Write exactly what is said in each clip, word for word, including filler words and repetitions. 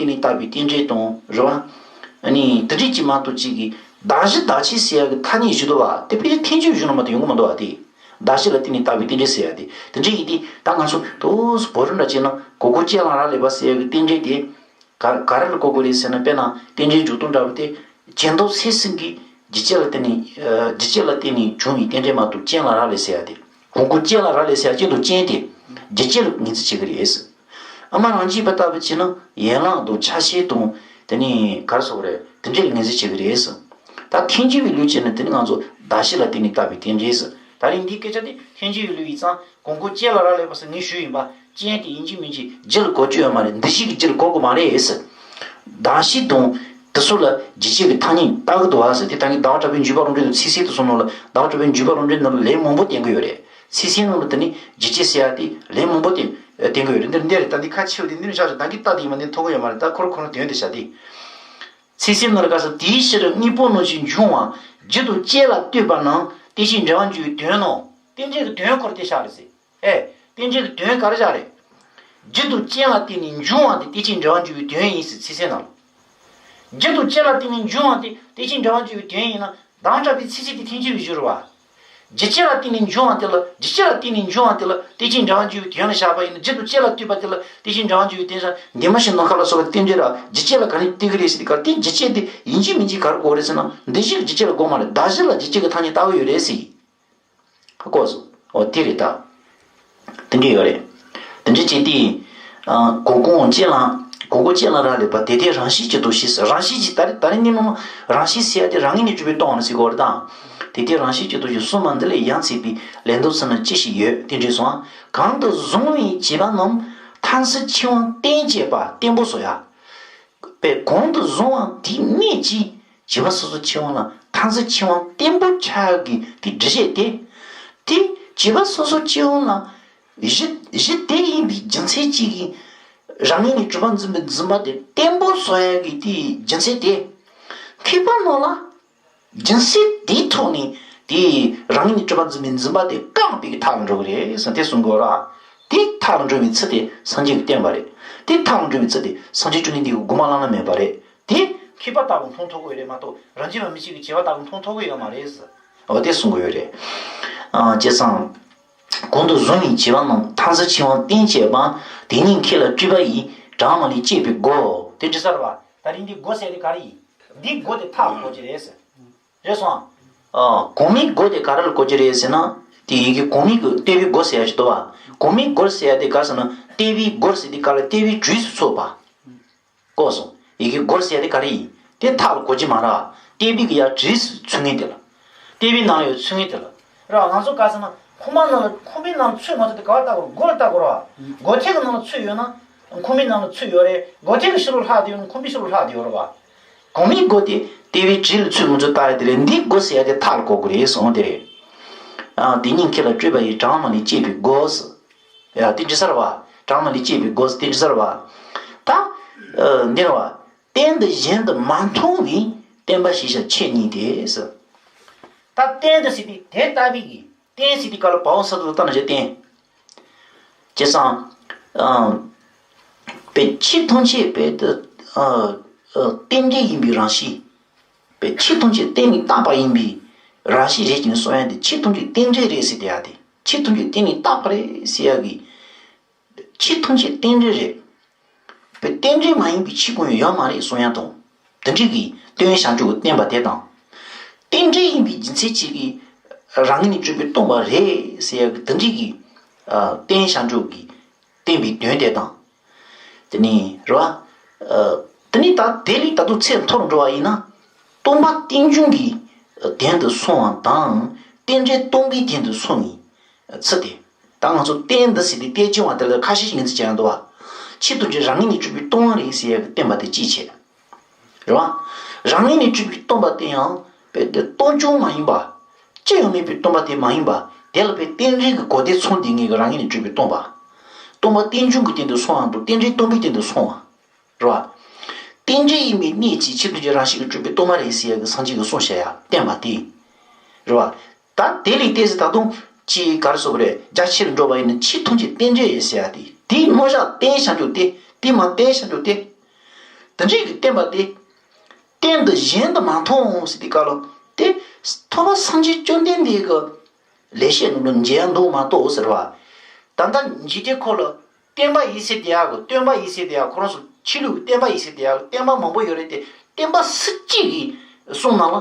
བརྟེན་ནས་བཏགས་པའི་རྟེན་འབྲེལ་དང་རེད་བ། ཨ་ནི་དེ་འདྲས་ཅིག་མ་གཏོགས་ཅིག་གིས་གདགས་གཞི་གདགས་ཆོས་ཟེར་ཡག་གི་ཐ་སྙད་ཞིག་འདུག་བ། དེ་ཕལ་ཆེར་ཐལ་འགྱུར་གཞུང་ལ་མ་གཏོགས་ཡོང་གི་མི་འདུག་བ། དེ་གདགས་གཞི་ལ་བརྟེན་ནས་བཏགས་པའི་རྟེན་འབྲེལ་ཟེར་ཡག་དེ་དེ་འདྲས་ཡིན་དུས། ད་ང་ཚོ་ཏོག་ཙམ་བོད་རིགས་འདྲ་བྱས་ན་གོ་གོ་ལྕེ་ལ་རག་ལས་པ་ཟེར་ཡག་གི་རྟེན་འབྲེལ་དེ། ག་ག་རེ་ལ་གོ་དགོས་རེད་ཟེར་ན། དཔེར་ན་རྟེན་འབྲེལ་འཇུག་ལྡོག་འདྲ་བོ་དེ། སྐྱེ་འདོད་སེམས་ཟེར་མཁན་གྱི་རྒྱུ་རྐྱེན་ལ་བརྟེན་ནས། ཨ། རྒྱུ་རྐྱེན་ལ་བརྟེན་ནས་བྱུང་བའི་རྟེན་འབྲེལ་མ་གཏོགས། རྐྱེན་ལ་རག་ལས་ཟེར་ཡག་དེ། གོ་གོ་ལྕེ་ལ་རག་ལས་ཟེར་ཡག་སྐྱེ་འདོད་རྐྱེན་དེ་རྒྱུ་རྐྱེན་ལ་ངོས་འཛིན་བྱེད་ཀྱི་རེད། ཨ་མ་རང་རྒྱུད་པ་ལྟ་བུ་བྱས་ན་ཡན་ལག་དང་ཆ་ཤས་དང་། དེ་ནས་ག་རེ་ཟེར་དགོས་རེད། དེ་འདྲས་ལ་ངོས་འཛིན་བྱེད་ཀྱི་རེད། ད་ཐལ་འགྱུར་བའི་ལུགས་བྱས་ན་དེ་ནི་ང་ཚོ་གདགས་གཞི་ལ་བརྟེན་ནས་བཏགས་པའི་རྟེན་འབྲེལ་ཟེར། ད་རིང་འདིའི་སྐད་ཆ་དེ་ཐལ་འགྱུར་བའི་ལུགས་ཡིན་ཙང་། གོ་གོ་ལྕེ་ལ་རག་ལས་པ་ཟེར་ངས་ཞུས་ཡིན་པ། རྐྱེན་དེ་ཡིན་གཅིག་མིན་གཅིག་རྒྱུ་ལ་གོ་རྒྱུ་ཡོད་མ་རེད། འདུ་བྱེད་ཀྱི་རྒྱུ་ལ་གོ་དགོས་མ་རེད་ཟེར། གདགས་གཞི་དང་དེ་ཚོ་ལ་རྒྱུ་རྐྱེན་གྱི་ཐ་སྙད་བཏགས་ཀྱི་འདུག་བ་ཟེར། དེ་ད་ངས་ཟླ་བ་གྲགས་པའི་འཇུག་པ་ལུང་འདྲེན་དང་ཚིག་གསལ་དེ་ཚོ་ནང་ལ། ཟླ་བ་གྲགས་པའི་འཇུག་པ་ལུང་འདྲེན་ནང་ལ་ལན་མང་པོ་བསྟན་གྱི་ཡོད་རེད། ཚིག་གསལ་ནང་ལ་དེ་ནི་རྒྱུ་རྐྱེན་ཟེར་ཡག་དེ་ལན་མང་པོ་བསྟན་བསྟན་གྱི་ཡོད་རེད། འདིར་འདི་རེད། ད་འདི་ཁ་ཕྱེ་བ་དེ་འདི་ནས་བཞག་བཞག་ད་གིན་ལྟ་དེ་ཡིན་པ་འདི་མཐོང་གི་ཡོད་མ་རེད། ད་ཁོ་རང་ཁོ་རང་དོན་དེ་བྱ་སྟེ། ཚིག་གསལ་ནང་ལ་ག་ས། དེའི་ཕྱིར་དངོས་པོ་རྣམས་ཀྱི་འབྱུང་བ་རྒྱུ་དང་རྐྱེན་ལ་ལྟོས་པ་རྣམས་རྟེན་ཅིང་འབྲེལ་བར་འབྱུང་བའི་དོན་ནོ། རྟེན་འབྲེལ་གྱི་དོན་ཁོ་རང་དེ་བཞག་རེད་ཟེར། ཨེ། རྟེན་འབྲེལ་གྱི་དོན་ག་རེ་བཞག་རེད། རྒྱུ་དང་རྐྱེན་ལ་བརྟེན་ནས་འབྱུང་བ་དེ་རྟེན་ཅིང་འབྲེལ་བར་འབྱུང་བའི་དོན་ཡིན་ཟེར། ཚིག་གསལ་ནང་ལ། རྒྱུ་དང་རྐྱེན་ལ་བརྟེན་ནས་འབྱུང་བ་དེ་རྟེན་ཅིང་འབྲེལ་བར་འབྱུང་བའི་དོན་ཡིན་ན། ཟླ་བ་གྲགས་པའི་ཚིག་གསལ་དེ་ཐལ་འགྱུར་བའི་གཞུང་རེད་བ། རྒྱུ་རྐྱེན་ལ་བརྟེན་ནས་འབྱུང་བ་དེ་ལ། རྒྱུ་རྐྱེན་ལ་བརྟེན་ནས་འབྱུང་བ་དེ་ལ་རྟེན་ཅིང་འབྲེལ་བར་འབྱུང་བའི་དོན་ལ་བཞག་པ་ཡིན་ན། རྒྱུ་དང་རྐྱེན་ལ་ལྟོས་པ་དེ་ལ་རྟེན་ཅིང་འབྲེལ་བར་འབྱུང་བའི་དོན་ཟེར། འདས་མ་ཞིག་ནམ་མཁའ་ལ་སོགས་པའི་རྟེན་འབྲེལ་ལ་རྒྱུ་རྐྱེན་ལ་ག་རེ་ལྟོས་ཀྱི་རེད་ཟེར་དུས་སྐབས། དེ་རྒྱུ་རྐྱེན་དེ་ཡིན་གཅིག་མིན་གཅིག་ག་རེ་དགོས་རེད་ཟེར་ན། འདུ་བྱེད་ཀྱི་རྒྱུ་རྐྱེན་ལ་དགོས་མ་རེད། གདགས་གཞི་ལ་རྒྱུ་རྐྱེན་གྱི་ཐ་སྙད་བཏགས་ཀྱི་ཡོད་རེད་ཟེར། གོ་སོང་། འོ་དེ་རེད་ད། དེ་འདྲ་ཡོད་རེད། དེ་འདྲ་བྱས་ཏེ། ཨ། གོ་གོ་ལྕེ་ལ། གོ་གོ་ལྕེ་ལ་རག་ལས་པ་དེ་དེ་རང་བཞིན་གྱིས་དོ་ཞེས་ཟེར། རང་བཞིན་གྱིས། ད་རེས་ད་རེས་ནི་མོ། རང་བཞིན་ཟེར་ཡག་དེ་རང་ངོས་ནས་གྲུབ་པའི་སྟོང་པ་ཟེར་དགོས་རེད་ད། དེ་དེ་རང་བཞིན་གྱིས་དོ་ཞེས་གསུངས་པ་འདི་ལས་ཡང་ཚིག་པའི་ལན་དུ་ཚུལ་ནི་ཅི་ཞིག་ཡོད། དེ་འདྲ་སོང་། གང་དུ་གཟུང་བའི་བྱེད་པ་རྣམས་མཐར་ཕྱིན་ཆོས་དབྱིངས་རྟེན་བྱེད་པ་བརྟན་པོ་བཟོ་ཡག་པས། གོང་དུ་བཟུང་བ་དེའི་གནད་ཀྱིས་བྱེད་པ་སོ་སོ་ཆོས་དབྱིངས་ལ་མཐར་ཕྱིན་ཆོས་དབྱིངས་བརྟན་པོ་ཆགས་ཡག་གི་དེ་འགྲེལ་བཤད་དེ། དེ་བྱེད་པ་སོ་སོ་ཆོས་དབྱིངས་ལ་གཞི་གཞི་དེ་ཡིན་པའི་རྒྱུ་མཚན་གཅིག་གིས་རང་ངོས་ནས་གྲུབ་པ་འཛིན་པའི་འཛིན་པ་དེ་བརྟན་པོ་བཟོ་ཡག་གི་དེའི་རྒྱུ་མཚན་དེ། མཁས་པ་རྣམས་ལ། རྒྱུ་མཚན་དེའི་ཐོག་ནས་དེ་རང་ངོས་ནས་གྲུབ་པ་འཛིན་པའི་འཛིན་པ་དེ་བསྐངས་པའི་མཐའ་ལ་འགྲོ་གི་རེད་ཟེར་དེ་གསུང་གི་ཡོད་ར། དེ་མཐའ་ལ་འགྲོ་བའི་ཚུལ་དེ་སངས་རྒྱས་ཀྱིས་བསྟན་པ་རེད། དེ་མཐའ་ལ་འགྲོ་བའི་ཚུལ་དེ་སངས་རྒྱས་བཅོམ་ལྡན་འདས་ཀྱིས་དགོངས་པ་བླ་ན་མེད་པ་རེད། དེ་མཁས་པ་ལྟ་བུ་མཐོང་ཐུབ་ཀྱི་ཡོད་རེད་མ་གཏོགས། རང་རྒྱུད་པ་མི་གཅིག་གིས་བྱས་པ་ལྟ་བུ་མཐོང་ཐུབ་ཀྱི་ཡོད་མ་རེད་ཟེར། འོ་དེ་གསུང་གི་ཡོད་རེད། ཨ། བྱས་ཙང་། གོང་དུ་བཟུང་བའི་བྱེད་པ་རྣམས་མཐར་ཕྱིན་ཆོས་དབྱིངས་རྟེན་བྱེད་པ། དེ་ཉིད་མཁས་ལ་སྤྲུལ་པ་ཡི་གྲངས་མ་ལུས་སྤྱད་པའི་སྒོ། དེ་འདྲ་ཟེར་བ། ད་རིང་འདི་སྒོ་ཟེར་དེ་ག་རེ་ཡིན། འདི་སྒོ་དེ་མཐའ་ལ་གོ་གི་རེད་ཟེར། རེད་སོང་། ཨ། གོང་མའི་སྒོ་དེ་ག་རེ་ལ་གོ་གི་རེད་ཟེར་ན། དེ་ཡི་གེ་གོང་མའི་སྒོ་ལྟེ་བའི་སྒོ་ཟེར་ཡག་ཅིག་འདུག་བ། གོང་མའི་སྒོ་ཟེར་ཡག་དེ་ག་རེ་ཟེར་ན། ལྟེ་བའི་སྒོ་ཟེར་དེ་ག་ལ་ལྟེ་བའི་གྲས་སུ་ཚུད་པ། གོ་སོང་། ཡི་གེ་སྒོ་ཟེར་ཡག་དེ་ག་རེ་ཡིན། དེ་མཐའ་ལ་གོ་གི་མ་རེད། ལྟེ་བའི་གི་ཡ་གྲས་སུ་ཚུད་མཁན་དེ་ལ། ལྟེ་བའི་ནང་ལ་ཡོད་ཚུད་མཁན་དེ་ལ། རེད་བ། ང་ཚོ་ག་རེ་ཟེར་ན། ཁུག་མ་ནང་ལ། ཁུག་མའི་ནང་ལ་ཚུད་མ་ཚུད་དེ་ག་པར་བལྟ་དགོས་རེད། སྒོ་ལ་བལྟ་དགོས་རེད་བ། སྒོ་ཐེག་གི་ནང་ལ་ཚུད་ཡོད་ན། ཁུག་མའི་ནང་ལ་ཚུད་ཡོད་རེད། སྒོ་ཐེག་གི་ཕྱི་ལོགས་ལྷག་བསྡད་ཡོད་ན་ཁུག་མའི་ཕྱི་ལོགས་ལྷག་བསྡད་ཡོད་རེད་བ། གོང་མའི་སྒོ་དེ་ལྟེ་བའི་གྲས་ལ་ཚུད་མི་ཚུད་བལྟ་ཡག་དེ་རེད། འདི་སྒོ་ཟེར་ཡག་དེ་མཐའ་ལ་གོ་དགོས་རེད་གསུངས་དེ་རེད། ཨ། དེ་ཉིད་མཁས་ལ་སྤྲུལ་པ་ཡི་གྲངས་མ་ལུས་སྤྱད་པའི་སྒོ་ཟེར། ཡ། དེ་འདྲ་ཟེར་བ། གྲངས་མ་ལུས་སྤྱད་པའི་སྒོ་ཟེར་དེ་འདྲ་ཟེར་བ། ད། ཨ། འདིར་བ། རྟེན་འདི་གཞན་དུ་མ་མཐོང་བས་བརྟེན་པ་ཞེས་བྱ་ཆོས་ཉིད་དེ་ཟེར། ད་རྟེན་འདི་ཟེར་དུས་དེ་ལྟ་བུའི་གི། རྟེན་ཟེར་དུས་ག་ལ་བ་འོག་ས་བཏགས་ཏ་ན་བཞག་རྟེན། བྱས་ཙང་། ཨ། པའི་ཆོས་ཐམས་ཅད་པའི་དུ། ཨ། ཨ། རྟེན་འབྲེལ་ཡིན་པའི་རང་བཞིན། པའི་ཆོས་ཐམས་ཅད་རྟེན་ལས་བཏགས་པ་ཡིན་པའི་རང་བཞིན་རེད་ཅེས་གསུང་ཡག་དེ། ཆོས་ཐམས་ཅད་རྟེན་འབྲེལ་རེད་ཟེར་དེ་ཡག་དེ། ཆོས་ཐམས་ཅད་རྟེན་ལས་བཏགས་པ་རེད་ཟེར་ཡག་གི། ཆོས་ཐམས་ཅད་རྟེན་འབྲེལ་རེད། པའི་རྟེན་འབྲེལ་མ་ཡིན་པའི་ཆོས་གང་ཡང་ཡོད་མ་རེད་གསུང་ཡག་དང་། དེ་འདྲའི་གི་སྟོན་བྱང་ཆུབ་ཀྱིས་བསྟན་པ་དེ་དང་། རྟེན་འབྲེལ་ཡིན་པའི་རྒྱུ་མཚན་གཅིག་གིས་རང་ངོས་ནས་གྲུབ་པའི་སྟོང་པ་རེད་ཟེར་ཡག་གི་དེ་འདྲའི་གི། ཨ། སྟོན་བྱང་ཆུབ་ཀྱིས་བསྟན་པའི་དོན་དེ་དང་། དེ་ནས་རེད་བ། ཨ། དེ་ནས་ད་དེ་ལས་ད་དུང་ཚད་མཐོ་རུ་འགྲོ་བ་ཡིན་ན། སྟོང་པ་རྟེན་འབྱུང་གི་དོན་དུ་སོང་བ་དང་། རྟེན་འབྲེལ་སྟོང་པའི་དོན་དུ་སོང་བའི་ཚུལ་དེ། ད་ང་ཚོ་རྟེན་འདི་ཟེར་དུས་རྟེན་འབྱུང་བ་དེ་ལ་ཁ་ཤས་ཤིག་ངོས་འཛིན་བྱེད་ཡག་འདུག་བ། ཆོས་ཐམས་ཅད་རང་ངོས་ནས་གྲུབ་པའི་སྟོང་པ་རེད་ཟེར་ཡག་གི་བསྟན་པ་དེ་གཅིག་བྱས། རེད་བ། རང་ངོས་ནས་གྲུབ་པའི་སྟོང་པ་དེ་ཡང་པའི་དེ་སྟོང་རྐྱང་མ་ཡིན་པ། ཅི་ཡང་མེད་པའི་སྟོང་པ་དེ་མ་ཡིན་པ། དེ་ལ་པའི་རྟེན་འབྲེལ་གྱི་གོ་དོན་མཚོན་བསྡད་མཁན་གྱི་རང་ངོས་ནས་གྲུབ་པའི་སྟོང་པ། སྟོང་པ་རྟེན་འབྱུང་གི་སྟེང་དུ་སོང་བ་དང་། རྟེན་འབྲེལ་སྟོང་པའི་སྟེང་དུ་སོང་བ། རེད་བ། རྟེན་འབྲེལ་ཡིན་པའི་གནད་ཀྱིས་ཆོས་ཐམས་ཅད་རང་བཞིན་གྱིས་གྲུབ་པའི་སྟོང་པ་རེད་ཟེར་ཡག་གི་སངས་རྒྱས་ཀྱིས་གསུངས་བཞག་ཡག་བསྟན་པ་དེ། རེད་བ། ད་དེ་ལས་ཏོག་ཙམ་ད་དུང་ཅིག་ག་རེ་ཟེར་དགོས་རེད། རྒྱ་ཆེ་རུ་འགྲོ་བ་ཡིན་ན་ཆོས་ཐམས་ཅད་རྟེན་འབྲེལ་ཡིན་ཟེར་ཡག་དེ། དེའི་རྣམ་གཞག་རྟེན་བྱང་ཆུབ་དེ། དེ་མ་རྟེན་བྱང་ཆུབ་དེ། དེ་འདྲའི་གི་བསྟན་པ་དེ། བསྟན་འདི་གཞན་དུ་མ་མཐོང་ཟེར་དུས་སྐབས་ལ། དེ་ཐོབ་པ་སངས་རྒྱས་བཅོམ་ལྡན་འདས་ཀྱི་ལེགས་བཤད་ནང་ལ་མཇལ་ཡ་འདུག་མ་གཏོགས་ཟེར་བ། ད་ལྟ་འཇིག་རྟེན་ཁོ་ལ་སྟོན་པ་ཡིན་ཟེར་དེ་ཡག་གི། སྟོན་པ་ཡིན་ཟེར་དེ་ཡག་གི། ཁོ་རང་ཚོ་ཆོས་ལུགས་ཀྱི་སྟོན་པ་ཡིན་ཟེར་དེ་ཡག་གི། སྟོན་པ་མང་པོ་ཡོད་རེད་དེ། སྟོན་པ་སུ་གཅིག་གིས་གསུངས་ན་ལ།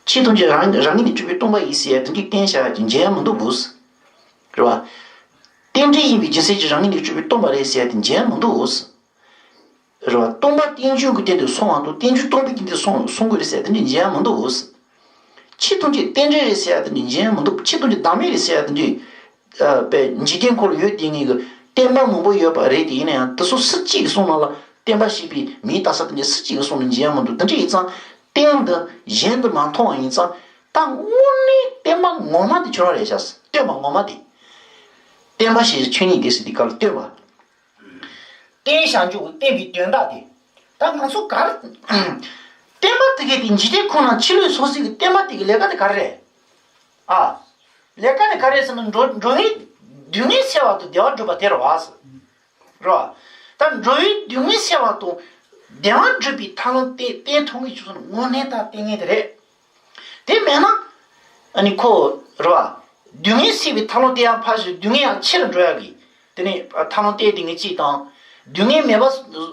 ཆོས་ཐམས་ཅད་རང་རང་ངོས་ནས་གྲུབ་པའི་སྟོན་པ་ཡིན་ཟེར་ཡ་དེ་འདྲའི་བསྟན་བྱ་ཡ་ཅིག་མཇལ་ཡ་མི་འདུག་གོ། རེད་བ། རྟེན་འབྲེལ་ཡིན་པའི་རྒྱུ་མཚན་གྱིས་རང་ངོས་ནས་གྲུབ་པའི་སྟོན་པ་རེད་ཟེར་ཡ་དེ་མཇལ་ཡ་མི་འདུག་གོ། རེད་བ། སྟོན་པ་བསྟན་བཅོས་ཀྱི་སྟེང་དུ་སོང་བ་དང་། བསྟན་བཅོས་སྟོན་པའི་སྟེང་དུ་སོང་སོང་དགོས་རེད་ཟེར་ཡ་དེ་འདྲ་མཇལ་ཡ་མི་འདུག་གོ། ཆོས་ཐམས་ཅད་རྟེན་འབྲེལ་རེད་ཟེར་ཡ་དེ་འདྲ་མཇལ་ཡ་མི་འདུག་ཆོས་ཐམས་ཅད་བདག་མེད་རེད་ཟེར་ཡ་དེ་འདྲ། ཨ། པའི་འཇིག་རྟེན་ཁོ་ལ་ཡོད་དེ་ངེས་ཀྱི་བསྟན་པ་མང་པོ་ཡོད་པ་རེད་དེ། ཡིན་ན་ཡང་དེ་ཚོ་སུ་གཅིག་གིས་གསུངས་ན་ལ། བསྟན་པ་ཞེས་པའི་མིང་བཏགས་ས་དེ་འདྲ་སུ་གཅིག་གིས་གསུངས་ན་མཇལ་ཡ་མི་འདུག་དེ་འདྲ་ཡིན་ཙང་བསྟན་འདི་གཞན་དུ་མ་མཐོང་བ་ཡིན་ཙང་། ད་དངོས་གནས་བསྟན་པ་ངོ་མ་དེ་ཁྱོད་རང་རེད་ཤག་སྟོན་པ་ངོ་མ་དེ། བསྟན་པ་ཞེས་བྱ་ཆོས་ཉིད་དེ་ཟེར་དུས་སྐབས་ལ་སྟོན་པ། བསྟན་བྱ་འཇུག་གི་བསྟན་པའི་དོན་དག་དེ། ད་ང་ཚོ་ག་རེ། བསྟན་པ་དེ་གའི་དེ་འཇིག་རྟེན་ཁོ་ན་ཕྱི་ལུས་སོ་སོའི་གི་བསྟན་པ་དེ་གི་ལས་ཀ་དེ་ག་རེ་རེད། ཨ། ལས་ཀ་དེ་ག་རེ་ཟེར་ན། འགྲོ་འགྲོ་བའི་སྡུག་བསྔལ་སེལ་བ་དང་བདེ་བ་སྒྲུབ་པ་དེ་རེད་བ། རེད་བ། ད་འགྲོ་བའི་སྡུག་བསྔལ་སེལ་བ་དང་བདེ་བ་སྒྲུབ་པའི་ཐབས་ལམ་དེ་བསྟན་ཐུབ་ངེས་ཀྱི་ཆོས་ནི་དངོས་གནས་དང་བསྟན་ངེས་དེ་རེད། དེ་མེད་ན། ཨ་ནི་ཁོ། རེད་བ། སྡུག་བསྔལ་སེལ་བའི་ཐབས་ལམ་དེ་ཡང་ཕར་ཞོག་སྡུག་བསྔལ་ཡང་ཆེ་རུ་འགྲོ་ཡག་གི། དེ་ནས་ཐབས་ལམ་དེ་དེ་ངེས་གཅིག་དང་། སྡུག་བསྔལ་མེད་པ་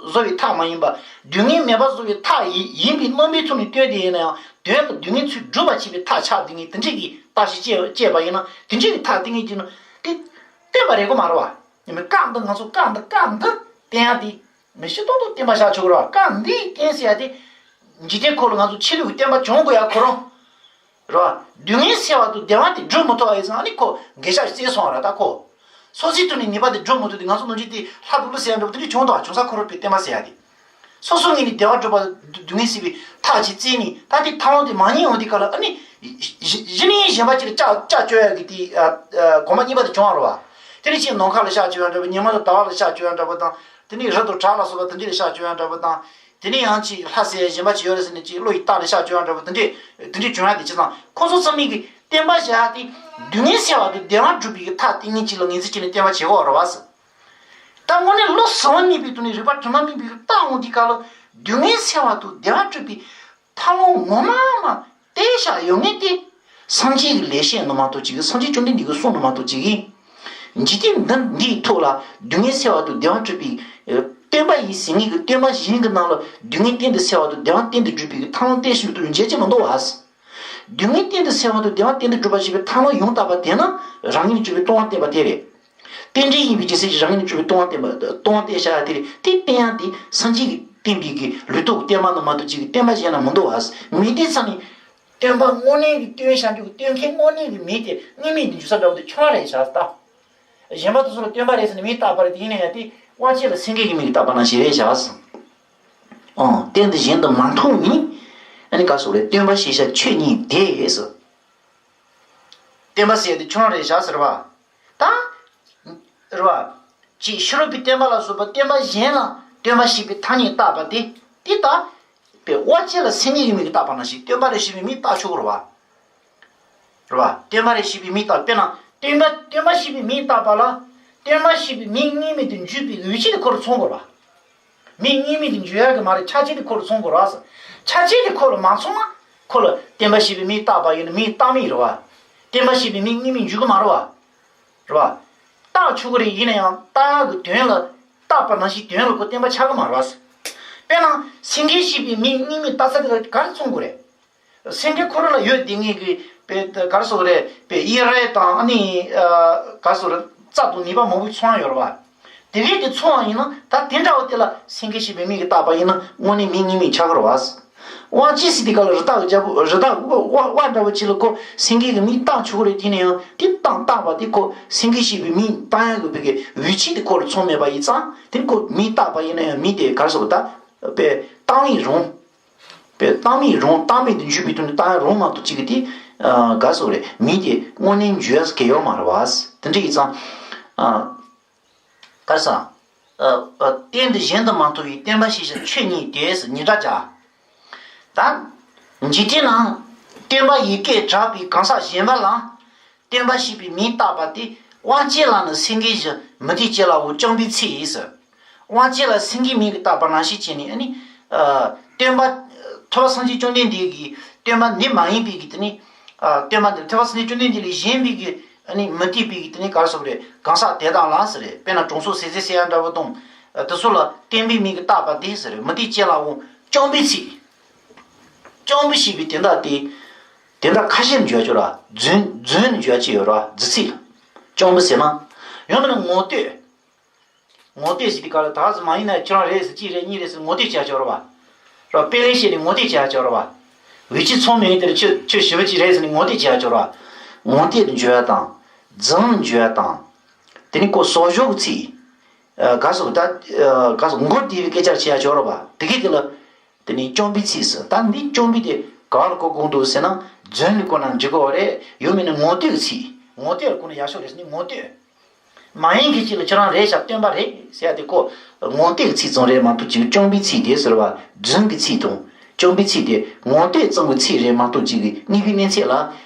བཟོ་བའི་ཐབས་མ་ཡིན་པ། སྡུག་བསྔལ་མེད་པ་བཟོ་བའི་ཐབས་ཡིན་ཡིན་པའི་རྣམ་པའི་ཐོག་ནས་སྟོན་དེ་ཡིན་ན་ཡང་། དོན་ལ་སྡུག་བསྔལ་ཚུར་སྒྲུབ་པ་བྱེད་པའི་ཐབས་ཆགས་དེ་ངེས་དེ་འདྲས་ཀྱི་བརྟག་ཞིབ་བྱས་བྱས་པ་ཡིན་ན། དེ་འདྲས་ཀྱི་ཐབས་དེ་ངེས་ཀྱི་ནི་དེ་བསྟན་པ་རེད་གོ་མ་རེད་བ། ཡིན་པའི་སྐབས་འདི་ང་ཚོ་སྐབས་འདི་སྐབས་འདི་བསྟན་ཡག་དེ། མི་ཤི་ཏོག་ཏོག་བསྟན་པ་བཞག་ཆོག་གི་རེད་བ། སྐབས་འདིའི་བསྟན་ཟེར་ཡ་དེ། འཇིག་རྟེན་ཁོ་ལ་ང་ཚོ་ཕྱི་ལུས་ཀྱི་བསྟན་པ་སྦྱོང་དགོས་ཡ་ཁོ་རང་། རེད་བ། སྡུག་བསྔལ་སེལ་བ་དང་བདེ་བ་དེ་སྒྲུབ་མི་ཐུབ་པ་ཡིན་ཙང་ཨ་ནི་ཁོ་འགལ་ཤ་རྩེ་སོང་བ་རེད་ད་ཁོ། སོ་སོའི་ཐོག་ནས་ནུས་པ་དེ་སྒྲུབ་མི་ཐུབ་དུས་ང་ཚོ་ནང་ཆོས་དེ་ལྷ་དུ་ལུ་ཟེར་ཡ་འདྲ་པོ་དེ་འདྲ་བྱུང་དང་བྱུང་ས་ཁོ་རང་པའི་བསྟན་པ་ཟེར་ཡ་དེ། སོ་སོ་ངོས་ནས་བདེ་བ་སྒྲུབ་པ་སྡུག་བསྔལ་སེལ་བའི་ཐབས་ཅིག་བཙལ་ནས་ད་དེ་ཐབས་ལམ་དེ་མ་རྙེད་འོང་དུས་སྐབས་ལ་ཨ་ནི། གཞི་གཞི་ནས་གཞན་པ་ཅིག་ལ་ལྕག་ལྕག་བཅོ་ཡ་གི་དེ་གོམ་པ་གཉིས་པ་དེ་བྱུང་བ་རེད་བ། དེ་ནས་ཅིག་ནམ་མཁའ་ལ་ཤར་བཅུག་ཡ་འདྲ་པོ། ཉི་མ་དང་ཟླ་བ་ལ་ཤར་བཅུག་ཡ་འདྲ་པོ་དང་། དེ་ནས་རི་དང་བྲག་ལ་སོགས་པ་དེ་འདྲ་ལ་ཤར་བཅུག་ཡ་འདྲ་པོ་དང་། དེ་ནས་ཡང་ཅིག་ལྷ་ཟེར་ཡ་གཞན་པ་ཅིག་ཡོད་རེད་ཟེར་ནས་ཅིག་བློ་ཡི་རྟགས་ལ་ཤར་བཅུག་ཡ་འདྲ་པོ་དེ་འདྲས་དེ་འདྲས་བྱུང་ཡ་དེ་ཅི་ཙང་ཁོ་ཚོ་ཚང་མས་ཀྱི་བསྟན་པ་བྱ་ཡ་དེ་སྡུག་བསྔལ་སེལ་བ་དང་བདེ་བ་སྒྲུབ་པའི་གི་ཐབས་དེ་ཉིད་ཅིག་ལ་ངོས་འཛིན་བྱས་ནས་བསྟན་པ་བྱེད་དགོས་རེད་བ་ཟེར། ད་དངོས་གནས་བློ་བཟང་བ་རྙེད་པའི་དོན་ནི་རིག་པ་དྲི་མ་མེད་པའི་རྟགས་འོང་དུས་སྐབས་ལ་སྡུག་བསྔལ་སེལ་བ་དང་བདེ་བ་སྒྲུབ་པའི་ཐབས་ལམ་ངོ་མ་མ་བསྟན་བཞག་ཡོད་ངེས་ཏེ། སངས་རྒྱས་ཀྱི་ལེགས་བཤད་ནང་མ་གཏོགས་ཅིག་གི། སངས་རྒྱས་བཅོམ་ལྡན་འདས་ཀྱི་གསུང་ནང་མ་གཏོགས་ཅིག་གི། འཇིག་རྟེན་འདི་འདིའི་ཐོག་ལ་སྡུག་བསྔལ་སེལ་བ་དང་བདེ་བ་སྒྲུབ་པའི་སྟོན་པ་ཡིན་ཟེར་ངེས་ཀྱི་སྟོན་པ་གཞན་གྱི་ནང་ལ་སྡུག་བསྔལ་གཏན་དུ་སེལ་བ་དང་བདེ་བ་གཏན་དུ་སྒྲུབ་པའི་ཐབས་ལམ་བསྟན་ཞིག་ཏུ་མཇལ་རྒྱུ་མི་འདུག་བ། སྡུག་བསྔལ་གཏན་དུ་སེལ་བ་དང་བདེ་བ་གཏན་དུ་སྒྲུབ་པ་ཞེས་པའི་ཐབས་ལམ་ཡང་དག་པ་དེ་ནི་རང་ངོས་ནས་གྲུབ་པའི་སྟོང་པ་བསྟན་པ་དེ་རེད། རྟེན་འབྲེལ་ཡིན་པའི་རྒྱུ་མཚན་གྱིས་རང་ངོས་ནས་གྲུབ་པའི་སྟོང་པ་བསྟན་པ། སྟོང་པ་བསྟན་བྱ་ཡ་དེ་རེད། དེ་བསྟན་ཡ་དེ་སངས་རྒྱས་ཀྱིས་བསྟན་པའི་གི་ལུང་རྟོགས་ཀྱི་བསྟན་པ་ནི་མ་གཏོགས་ཅིག་གི་བསྟན་པ་གཞན་ལ་མི་འདུག་བ། མི་དེ་ཚང་ནས་སྟོན་པ་དངོས་གནས་ཀྱི་སྟོན་བྱ་འཇུག་སྟོན་མཁན་དངོས་གནས་ཀྱི་མི་དེ་དངོས་མེད་དུ་འཇུག་ས་འདྲ་བོ་དེ་ཁྱོད་རང་རེད་བྱ་ཟེར་ད། གཞན་པ་དེ་ཚོ་ལ་སྟོན་པ་རེད་ཟེར་ནས་མིང་བཏགས་པ་རེད་དེ། ཡིན་ན་ཡང་དེ་དབང་ཆེ་ལ་སེང་གེ་གི་མིང་གིས་བཏགས་པ་ནང་བཞིན་རེད་བྱ་ཟེར། ཨང་། བསྟན་འདི་གཞན་དུ་མ་མཐོང་ཉིད། ཨ་ནི་ག་སོགས་རེད། སྟོན་པ་ཞེས་བྱ་ཆོས་ཉིད་དེ་ཟེར། བསྟན་པ་ཟེར་དེ་ཁྱོད་རང་རེད་བྱ་ཟེར་བ། ད། རེད་བ། ཅིག་ཕྱི་རོལ་པའི་བསྟན་པ་ལ་སོགས་པ་བསྟན་པ་གཞན་ལ་སྟོན་པ་ཞེས་པའི་ཐ་སྙད་བཏགས་པ་དེ། དེ་ལྟ། པའི་དབང་ཆེ་ལ་སེང་གེ་གི་མིང་གིས་བཏགས་པ་ནང་བཞིན་སྟོན་པ་རེད་ཞེས་པའི་མིང་བཏགས་ཆོག་གི་རེད་བ། རེད་བ། བསྟན་པ་རེད་ཞེས་པའི་མིང་བཏགས། དཔེར་ན་སྟོན་པ་སྟོན་པ་ཞེས་པའི་མིང་བཏགས་པ་ལ། སྟོན་པ་ཞེས་པའི་མིང་དངོས་མེད་དུ་འཇུག་པའི་ཡུལ་ཅན་དེ་ཁོ་ལ་མཚུངས་དགོས་རེད་བ། མིང་དངོས་མེད་དུ་འཇུག་ཡག་གི་མ་རེད། ཆ་བྱད་དེ་ཁོ་ལ་མཚུངས་དགོས་རེད་བ། ཆ་བྱད་དེ་ཁོ་ལ་མ་མཚུངས་ན་ཁོ་ལ་བསྟན་པ་ཞེས་པའི་མིང་བཏགས་པ་ཡིན་ན་མིང་བཏགས་མིང་རེད་བ། བསྟན་པ་ཞེས་པའི་མིང་དངོས་མེད་འཇུག་གི་མ་རེད་བ། རེད་བ། བཏགས་ཆོག་གི་རེད། ཡིན་ན་ཡང་བཏགས་ཡག་གི་དོན་ལ། བཏགས་པ་ནང་བཞིན་དོན་ལ་ཁོ་བསྟན་པ་ཆགས་ཀྱི་མ་རེད་བ། དཔེར་ན་སེང་གེ་ཞེས་པའི་མིང་དངོས་མེད་བཏགས་ས་དེ་ལ་ག་རེ་མཚུངས་དགོས་རེད། སེང་གེ་ཁོ་རང་ལ་ཡོད་དེ་ངེས་ཀྱི་པའི་ག་རེ་ཟེར་དགོས་རེད། པའི་གཡས་རལ་དང་ཨ་ནི་ག་རེ་ཟེར་དགོས་རེད། རྩ་དང་ནུས་པ་མང་པོ་ཚང་ཡོད་རེད་བ། དེ་གས་དེ་མཚུངས་པ་ཡིན་ན་ད་དེ་འདྲ་བོ་དེ་ལ་སེང་གེ་ཞེས་པའི་མིང་གིས་བཏགས་པ་ཡིན་ན་དངོས་གནས་མིང་དངོས་མེད་ཆགས་ཀྱི་རེད་བ། དབང་ཆེ་ཟེར་དུས་སྐབས་ལ་རི་དྭགས་རྒྱལ་པོ་རི་དྭགས་དབའ་དབའ་འདྲ་བོ་ཅིག་ལ་ཁོ་སེང་གེ་གི་མིང་བཏགས་ཆོག་གི་རེད། དེ་ནས་ཡང་དེ་བཏགས་བཏགས་པ་དེ་ཁོ་སེང་གེ་ཞེས་པའི་མིང་བཏགས་ཡག་གི་བུ་གའི་ཡུལ་ཅན་དེ་ཁོ་ལ་མཚུངས་མེད་པ་ཡིན་ཙང་། དེ་ཁོ་མིང་བཏགས་པ་ཡིན་ན་ཡང་མིང་དེ་ག་རེ་ཟེར་དགོས། ད་པའི་བཏགས་མིང་རང་། པའི་བཏགས་མིང་རང་བཏགས་མེད་དུ་འཇུག་པའི་དོན་དུ་བཏགས་ཡག་རང་མ་གཏོགས་ཅིག་གི་དེ་ག་རེ་ཟེར་དགོས་རེད། མིང་དེ་དངོས་གནས་འཇུག་ཡག་གི་ཡོད་མ་རེད་བ། དེ་འདྲ་ཡིན་ཙང་། ག་རེ་ཟེར། ཨ་ཨ་བསྟན་འདི་གཞན་དུ་མ་མཐོང་བའི། བསྟན་པ་ཞེས་བྱ་ཆོས་ཉིད་དེ་ཟེར་ཉིས་སྒྲ་བརྒྱབ། ད། འཇིག་རྟེན་ན། བསྟན་པ་ཡི་གེས་གྲགས་པའི་གང་ཟག་གཞན་པ་ལ། བསྟན་པ་ཞེས་པའི་མིང་བཏགས་པ་དེ། དབང་ཆེ་ལ་ནི་སེང་གེ་བཞིན། མུ་ཏིག་ཅན་ལའང་བཅིངས་པའི་ཚུལ་ཡིན་ཟེར། དབང་ཆེ་ལ་སེང་གེའི་མིང་གིས་བཏགས་པ་ནང་བཞིན་བྱས་ནས་ཨ་ནི། ཨ། སྟོན་པ། ཐུབ་པ་སངས་རྒྱས་བཅོམ་ལྡན་འདས་ཀྱི་སྟོན་པ་འདི་མ་ཡིན་པའི་གི་དེ་ནི། ཨ། སྟོན་པ་འདི་ཐུབ་པ་སངས་རྒྱས་བཅོམ་ལྡན་འདས་ལས་གཞན་པའི་གི་ཨ་ནི་མུ་སྟེགས་པའི་གི་དེ་ནི་ག་རེ་ཟེར་དགོས་རེད། གང་ཟག་དེ་དག་ལ་ཟེར་རེད། དཔེར་ན་དྲང་སྲོང་ཟེར་ཟེར་ཟེར་ཡ་འདྲ་བོ་དང་། ཨ། དེ་ཚོ་ལ་བསྟན་པའི་མིང་གིས་བཏགས་པ་དེ་ཟེར་རེད། མུ་སྟེགས་ཅན་ལའང་བཅོམ་པའི་ཚིག་བཅོམ་པའི་ཞེས་པའི་དོན་དག་དེ། དེ་འདྲ་ཁ་ཤས་འཇོག་ཆོག་ར། རྫུན་རྫུན་འཇོག་ཆོག་ཡོད་ར། རྫུན་ཚིག་ལ། བཅོམ་པ་ཟེར་ན། ཡང་མིན་ན་ངོ་བསྟོད། ངོ་བསྟོད་ཟེར་དུས་སྐབས་ལ་ད་གཟོད་མ་ཡིན་ན་ཁྱོད་རང་རེད་ཟེར། གཅིག་རེད་གཉིས་རེད་ཟེར་ངོ་བསྟོད་བྱས་ཆོག་ར་བ། ར། དཔེ་ལེན་བྱས་ནས་ངོ་བསྟོད་བྱས་ཆོག་ར་བ། འུ་ཅག་ཚང་མས་དེར་ཁྱོད་ཁྱོད་ཞེ་པོ་ཅིག་རེད་ཟེར་ནས་ངོ་བསྟོད་བྱས་ཆོག་ར་བ། ངོ་བསྟོད་འཇོག་དང་། རྫུན་འཇོག་དང་། དེ་ནི་ཁོ་ཟོག་བཞག་གི་ཚིག་ཨ། ག་སོགས་ད། ཨ། ག་སོགས་མགོ་བདེ་བའི་སྐད་ཆ་བྱས་ཆོག་ར་བ། དེ་གས་དེ་ལ། དེ་ནི་བཅོམ་པའི་ཚིག་ཟེར། ད་འདི་བཅོམ་པའི་དེ་ག་ལ་གོ་དགོས་འདུག་ཟེར་ན། རྫུན་ལ་གོ་ན་འགྲིག་གི་རེད། ཡང་མིན་ན་ངོ་བསྟོད་ཀྱི་ཚིག་ངོ་བསྟོད་ལ་གོ་ན་ཡག་ཤོས་རེད་ཟེར་ནས་ངོ་བསྟོད། མ་ཡིན་མཁན་ཅིག་ལ་ཁྱོད་རང་རེད་ཤག་སྟོན་པ་རེད་ཟེར་ཡ་དེ་ཁོ་ངོ་བསྟོད་ཀྱི་ཚིག་ཙམ་རེད་མ་གཏོགས་ཅིག་བཅོམ་པའི་ཚིག་དེ་ཟེར་བ་རྫུན་གྱི་ཚིག་དང་། བཅོམ་པའི་ཚིག་དེ་ངོ་བསྟོད་ཙམ་གྱི་ཚིག་རེད་མ་གཏོགས་ཅིག་གི་དངོས་པོའི་གནས་ཚད་ལ་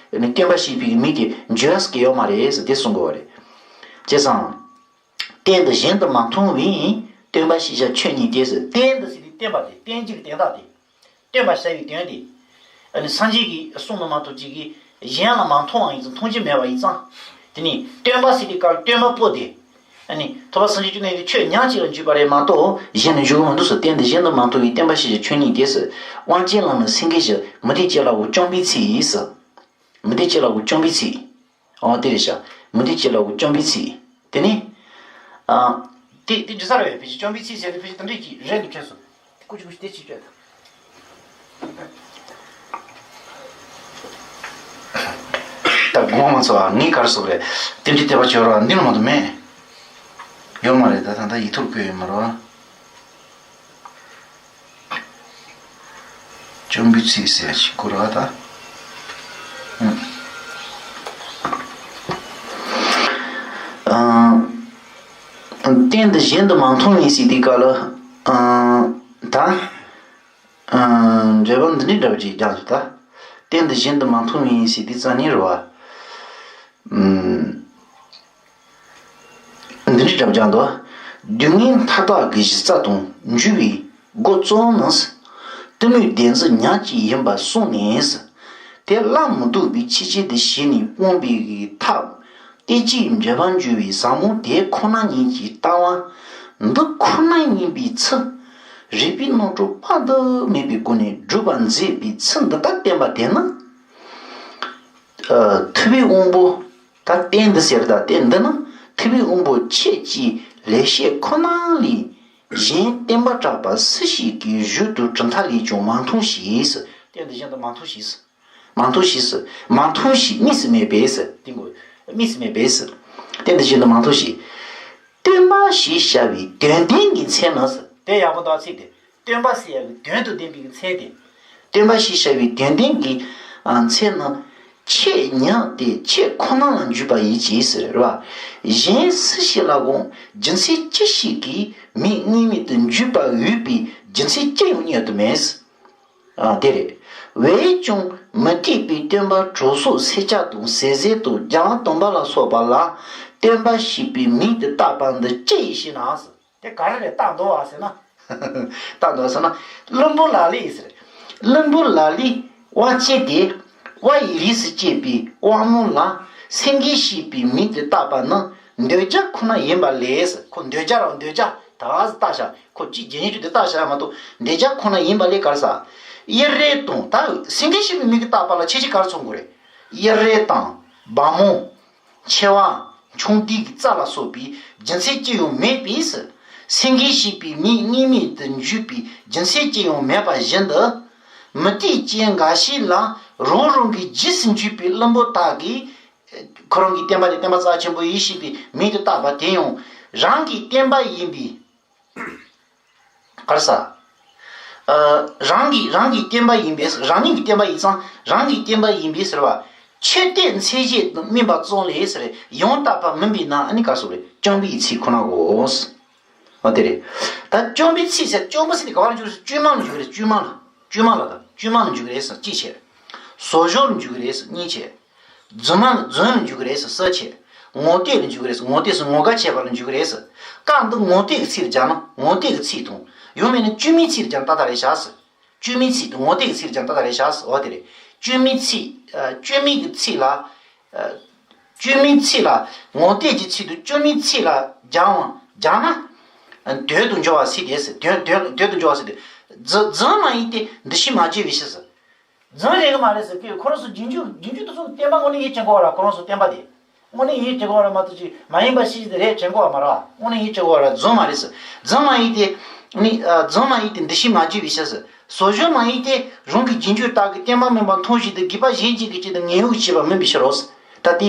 སྟོན་པ་ཞེས་པའི་མིང་དེ་འཇོག་ས་གི་ཡོད་མ་རེད་ཟེར་དེ་གསུང་དགོས་པ་རེད། བྱས་ཙང་། བསྟན་དུ་གཞན་དུ་མ་མཐོང་བའི། སྟོན་པ་ཤེས་བྱ་ཆོས་ཉིད་དེ་ཟེར། བསྟན་དུ་ཟེར་དུས་བསྟན་པ་དེ། བསྟན་བྱེད་ཀྱི་དོན་དག་དེ། སྟོན་པ་ཟེར་བའི་དོན་དེ། ཨ་ནི་སངས་རྒྱས་ཀྱིས་གསུངས་ནི་མ་གཏོགས་ཅིག་གིས་གཞན་ལ་མ་མཐོང་བ་ཡིན་ཙང་། མཐོང་རྒྱུ་མེད་པ་ཡིན་ཙང་། དེ་ནི་སྟོན་པ་ཟེར་དུས་སྐབས་སྟོན་པ་པོ་དེ། ཨ་ནི་ཐུབ་པ་སངས་རྒྱས་བཅོམ་ལྡན་འདས་ཆོས་ཉག་གཅིག་ལ་འཇུག་པ་རེད་མ་གཏོགས་གཞན་ལ་འཇུག་གི་མི་འདུག་ཟེར། བསྟན་དུ་གཞན་དུ་མ་མཐོང་བའི། སྟོན་པ་ཤེས་བྱ་ཆོས་ཉིད་དེ་ཟེར། དབང་ཆེན་ལམ་ནི་སེང་གེ་བཞིན། མུ་སྟེགས་ཅན་ལའང་བཅོམ་པའི་ཚིག་ཟེར། མུ་སྟེགས་ཅན་ལའང་བཅོམ་པའི་ཚིག་ཨོ་དེ་རེད་ཤག་མུ་སྟེགས་ཅན་ལའང་བཅོམ་པའི་ཚིག་དེ་ནི། ཨ། དེ་དེ་འདྲ་ས་རེད། ཕལ་ཆེར་བཅོམ་པའི་ཚིག་ཟེར་དེ་ཕལ་ཆེར་དེ་འདྲས་ཀྱི་རེད་འདུག་དྲན་སོང་། ཀུ་ཅི་ཀུ་ཅི་དེ་ཅི་བྱས་ད། ད་དགོངས་མ་ཚོར་བ་ངས་ག་རེ་ཟེར་རེད། དེ་འདྲའི་དད་པ་བྱོས་རོགས། འདི་ནི་མ་གཏོགས་མེད། ཡོད་མ་རེད། ད་ད་ལྟ་ཡིག་ཐོག་བཀོད་ཡོད་མ་རེད་བ། བཅོམ་པའི་ཚིག་ཟེར་ཞིག་སྐོར་བ་ད། ཨ། བསྟན་དུ་གཞན་དུ་མ་མཐོང་བའི་ཟེར་དུས་སྐབས་ལ། ཨ། ད། ཨ། འགྲེལ་པ་འདི་འདྲའི་འདྲ་བ་ཅིག་རྒྱག་ཐུབ་ད། བསྟན་དུ་གཞན་དུ་མ་མཐོང་བའི་ཟེར་དུས་ཙ་ནི་རེད་བ། ཨ། འདི་འདྲའི་འདྲ་བ་རྒྱག་འདུག་སྡུག་བསྔལ་མཐའ་དག་གི་གཞི་རྩ་དང་འཇུག་པའི་སྒོ་གཙོ་བོ་ནི། གཏི་མུག་བདེན་འཛིན་ཉག་གཅིག་ཡིན་པར་སོང་ནས། དེ་སླར་མི་ལྡོག་པའི་ཕྱིར་ཆོས་དེ་ཞི་ནས་སྤོང་བའི་ཐབས་དེ་ཅིག་འགྲེལ་པར་འགྱུར་བའི་ཟབ་མོ་དེ་ཁོ་ན་ཉིད་ཀྱི་ལྟ་བ་འདི་ཁོ་ན་ཡིན་པའི་ཚུལ། རིགས་པའི་རྣམ་གྲངས་དཔག་ཏུ་མེད་པའི་སྒོ་ནས་སྒྲུབ་པར་མཛད་པའི་ཚུལ་འདི་ལྟར་བསྟན་པ་དེ་ནི། ཨ། ཐུབ་པའི་དབང་པོ། ད་བསྟན་འདི་ཟེར། ད་བསྟན་འདི་ནི་ཐུབ་པའི་དབང་པོ་ཁྱེད་ཀྱི་ལེགས་བཤད་ཁོ་ན་ལས་གཞན་བསྟན་པ་གྲགས་པ་སུ་ཞིག་གི་བཞུད་དུ་གྲུབ་མཐའ་ལས་ཀྱང་མ་མཐོང་ཞིག་བསྟན་འདི་གཞན་དུ་མ་མཐོང་ཞིག་མ་མཐོང་ཞིག་མ་མཐོང་ཞིག་དམིགས་སུ་མེད་པས། དེ་ངོ་། དམིགས་སུ་མེད་པས། བསྟན་འདི་གཞན་དུ་མ་མཐོང་ཞིག་སྟོན་པ་ཞེས་བྱ་བའི་དོན་ལྡན་གྱི་མཚན་ནི། དེ་ཡག་པོ་འདུག་ཚིག་དེ། སྟོན་པ་ཟེར་ཡག་གི་དོན་དུ་ལྡན་པའི་མཚན་དེ། སྟོན་པ་ཞེས་བྱ་བའི་དོན་ལྡན་གྱི་མཚན་ནི། ཁྱེད་ཉིད་དེ་ཁྱེད་ཁོ་ན་ལ་འཇུག་པ་ཡིན་གྱི་ཟེར་བ། གཞན་སུ་ཞིག་ལ་དགོངས་རྒྱུ་མཚན་ཅི་ཞིག་གིས་མིག་དངོས་མེད་དུ་འཇུག་པར་འོས་པའི་རྒྱུ་མཚན་ཅི་ཡང་རྙེད་དུ་མེད། ཨ། དེ་རེད། འོན་ཀྱང་མུ་སྟེགས་པའི་སྟོན་པ་དྲང་སྲོང་སེར་སྐྱ་དང་ཟས་གཟན་དང་རྒྱ་གར་དམ་པ་ལ་སོགས་པ་ལ་སྟོན་པ་ཞེས་པའི་མིང་དུ་བཏགས་པ་འདི་ཅི་ཡིན་ཞེ་ན། དེ་ག་རེ་རེད་བཏགས་འདུག་བ་ཟེར་ན། བཏགས་འདུག་ཟེར་ན། བླུན་པོ་ལ་ལས་ཟེར། བླུན་པོ་ལ་ལས་དབའ་ཅན་དེ། དབའ་ཡི་རིགས་སུ་སྐྱེས་པའི་དབང་མོ་ལ་སེང་གེ་ཞེས་པའི་མིང་དེ་བཏགས་པ་ནི་འདོད་རྒྱལ་ཁོ་ན་ཡིན་པ་ལས། ཁོ་འདོད་རྒྱལ་རང་འདོད་རྒྱལ་ད་བཏགས་བཞག་ཁོ་ཅིག་རྒྱན་ཡོད་དེ་བཏགས་བཞག་མ་གཏོགས་འདོད་རྒྱལ་ཁོ་ན་ཡིན་པ་ལས། ག་རེ་ཟ། དབྱི་རལ་དང་། ད་སེང་གེ་ཞེས་པའི་མིང་གིས་བཏགས་པ་ལ་ཁྱད་ཆོས་ག་རེ་མཚོན་དགོས་རེད། དབྱི་རལ་དང་། སྦ་མོ། མཆེ་བ། མཆོང་ལྡན་གྱི་རྩྭ་ལ་སོགས་པའི་རྒྱུ་མཚན་ཅི་ཡང་མེད་པས། སེང་གེ་ཞེས་པའི་མིང་དངོས་མེད་དུ་འཇུག་པའི་རྒྱུ་མཚན་ཅི་ཡང་མེད་པ་བཞིན་དུ། མུ་སྟེགས་ཅན་འགའ་ཞིག་ལ་རང་རང་གི་རྗེས་སུ་འཇུག་པའི་བླུན་པོ་དག་གིས། ཁོ་རང་གི་བསྟན་པ་དེ་བསྟན་པ་རྩ་ཆེན་པོ་ཡིན་ཞེས་པའི་མིང་དུ་བཏགས་པ་དེ་ཡང་རང་གི་བསྟན་པ་ཡིན་པའི། ག་རེ་ཟ། ཨ། རང་གི་རང་གི་བསྟན་པ་ཡིན་པས། རང་ཉིད་ཀྱི་བསྟན་པ་ཡིན་ཙང་རང་གི་བསྟན་པ་ཡིན་པས་ཟེར་བ། ཆོས་དེ་མཚན་གཞི་དུ་སྨིན་པ་ཙམ་ལས་ཟེར། ཡང་དག་པ་མིན་པས་ན་ཨ་ནི་ག་རེ་ཟེར་རེད། བཅོམ་པའི་ཚིག་ཁོ་ན་གོ། ཨ་དེ་རེད། ད་བཅོམ་པའི་ཚིག་ཟེར། བཅོམ་པ་ཟེར་དེ་ག་བར་འཇུག་རེད། བཅོས་མ་ལ་འཇུག་རེད། བཅོས་མ་ལ། བཅོས་མ་ལ་ད་བཅོས་མ་ལ་འཇུག་རེད་ཟེར་གཅིག་བྱས། ཟོ་ཟོར་འཇུག་རེད་ཟེར་གཉིས་བྱས། རྫུན་མ་རྫུན་ལ་འཇུག་གི་རེད་ཟེར་གསུམ་བྱས། ངོ་བསྟོད་ལ་འཇུག་གི་རེད་ཟེར། ངོ་བསྟོད་ཟེར་ངོ་དགའ་བྱེད་པ་ལ་འཇུག་གི་རེད་ཟེར། སྐབས་འདི་ངོ་བསྟོད་ཀྱི་ཚིག་ལ་སྦྱར་ན་ངོ་བསྟོད་ཀྱི་ཚིག་དང་ ཡང་མིན་ན་བཅོས་མའི་ཚིག་སྦྱར་ན་ཏག་ཏག་རེད་བཞག་ཟེར། བཅོས་མའི་ཚིག་དང་ངོ་བསྟོད་ཀྱི་ཚིག་སྦྱར་ན་ཏག་ཏག་རེད་བཞག་ཟེར། འོ་དེ་རེད། བཅོས་མའི་ཚིག་ཨ། བཅོས་མའི་གི་ཚིག་ལ། ཨ། བཅོས་མའི་ཚིག་ལ་ངོ་བསྟོད་ཀྱི་ཚིག་དང་བཅོས་མའི་ཚིག་ལ་སྦྱར་བ་སྦྱར་ན། དོན་དུ་འགྱུར་བ་སྲིད་དེ་ཟེར། དོན་དོན་དོན་དུ་འགྱུར་བ་སྲིད་དེ། རྫུན་རྫུན་མ་ཡིན་ཏེ་འདི་ཕྱིར་མ་བརྗོད་པའི་ཕྱིར་ཟེར། རྫུན་རེད་གི་མ་རེད་ཟེར་གི། ཁོ་རང་ཚོ་རྗེས་འཇུག་རྗེས་འཇུག་དེ་ཚོ་བསྟན་པ་དངོས་གནས་ཡིད་ཆེས་དགོས་པ་ར། ཁོ་རང་ཚོ་བསྟན་པ་དེ་དངོས་གནས་ཡིད་ཆེས་དགོས་པ་ར་མ་གཏོགས་ཅིག་མ་ཡིན་པ་ཤེས་ཀྱི་དེ་རེད་དྲན་དགོས་པ་མ་རེད་བ། དངོས་གནས་ཡིད་ཆེས་དགོས་པ་ར། རྫུན་མ་རེད་ཟེར། རྫུན་མ་ཡིན་ཏེ། ནི་ཨ། རྫུན་མ་ཡིན་ཏེ་འདི་ཕྱིར་མ་བརྗོད་པའི་ཕྱིར་ཟེར། ཟོལ་ཟོག་མ་ཡིན་ཏེ་རང་གི་རྗེས་འཇུག་དག་གིས་བསྟན་པ་མིན་པ་མཐོང་བཞིན་དུ་སྒྲིབ་པ་གཞན་གཅིག་གི་ཆེད་དུ་ངན་གཡོ་བྱས་པ་མིན་པའི་ཕྱིར་རོ། ད་དེ་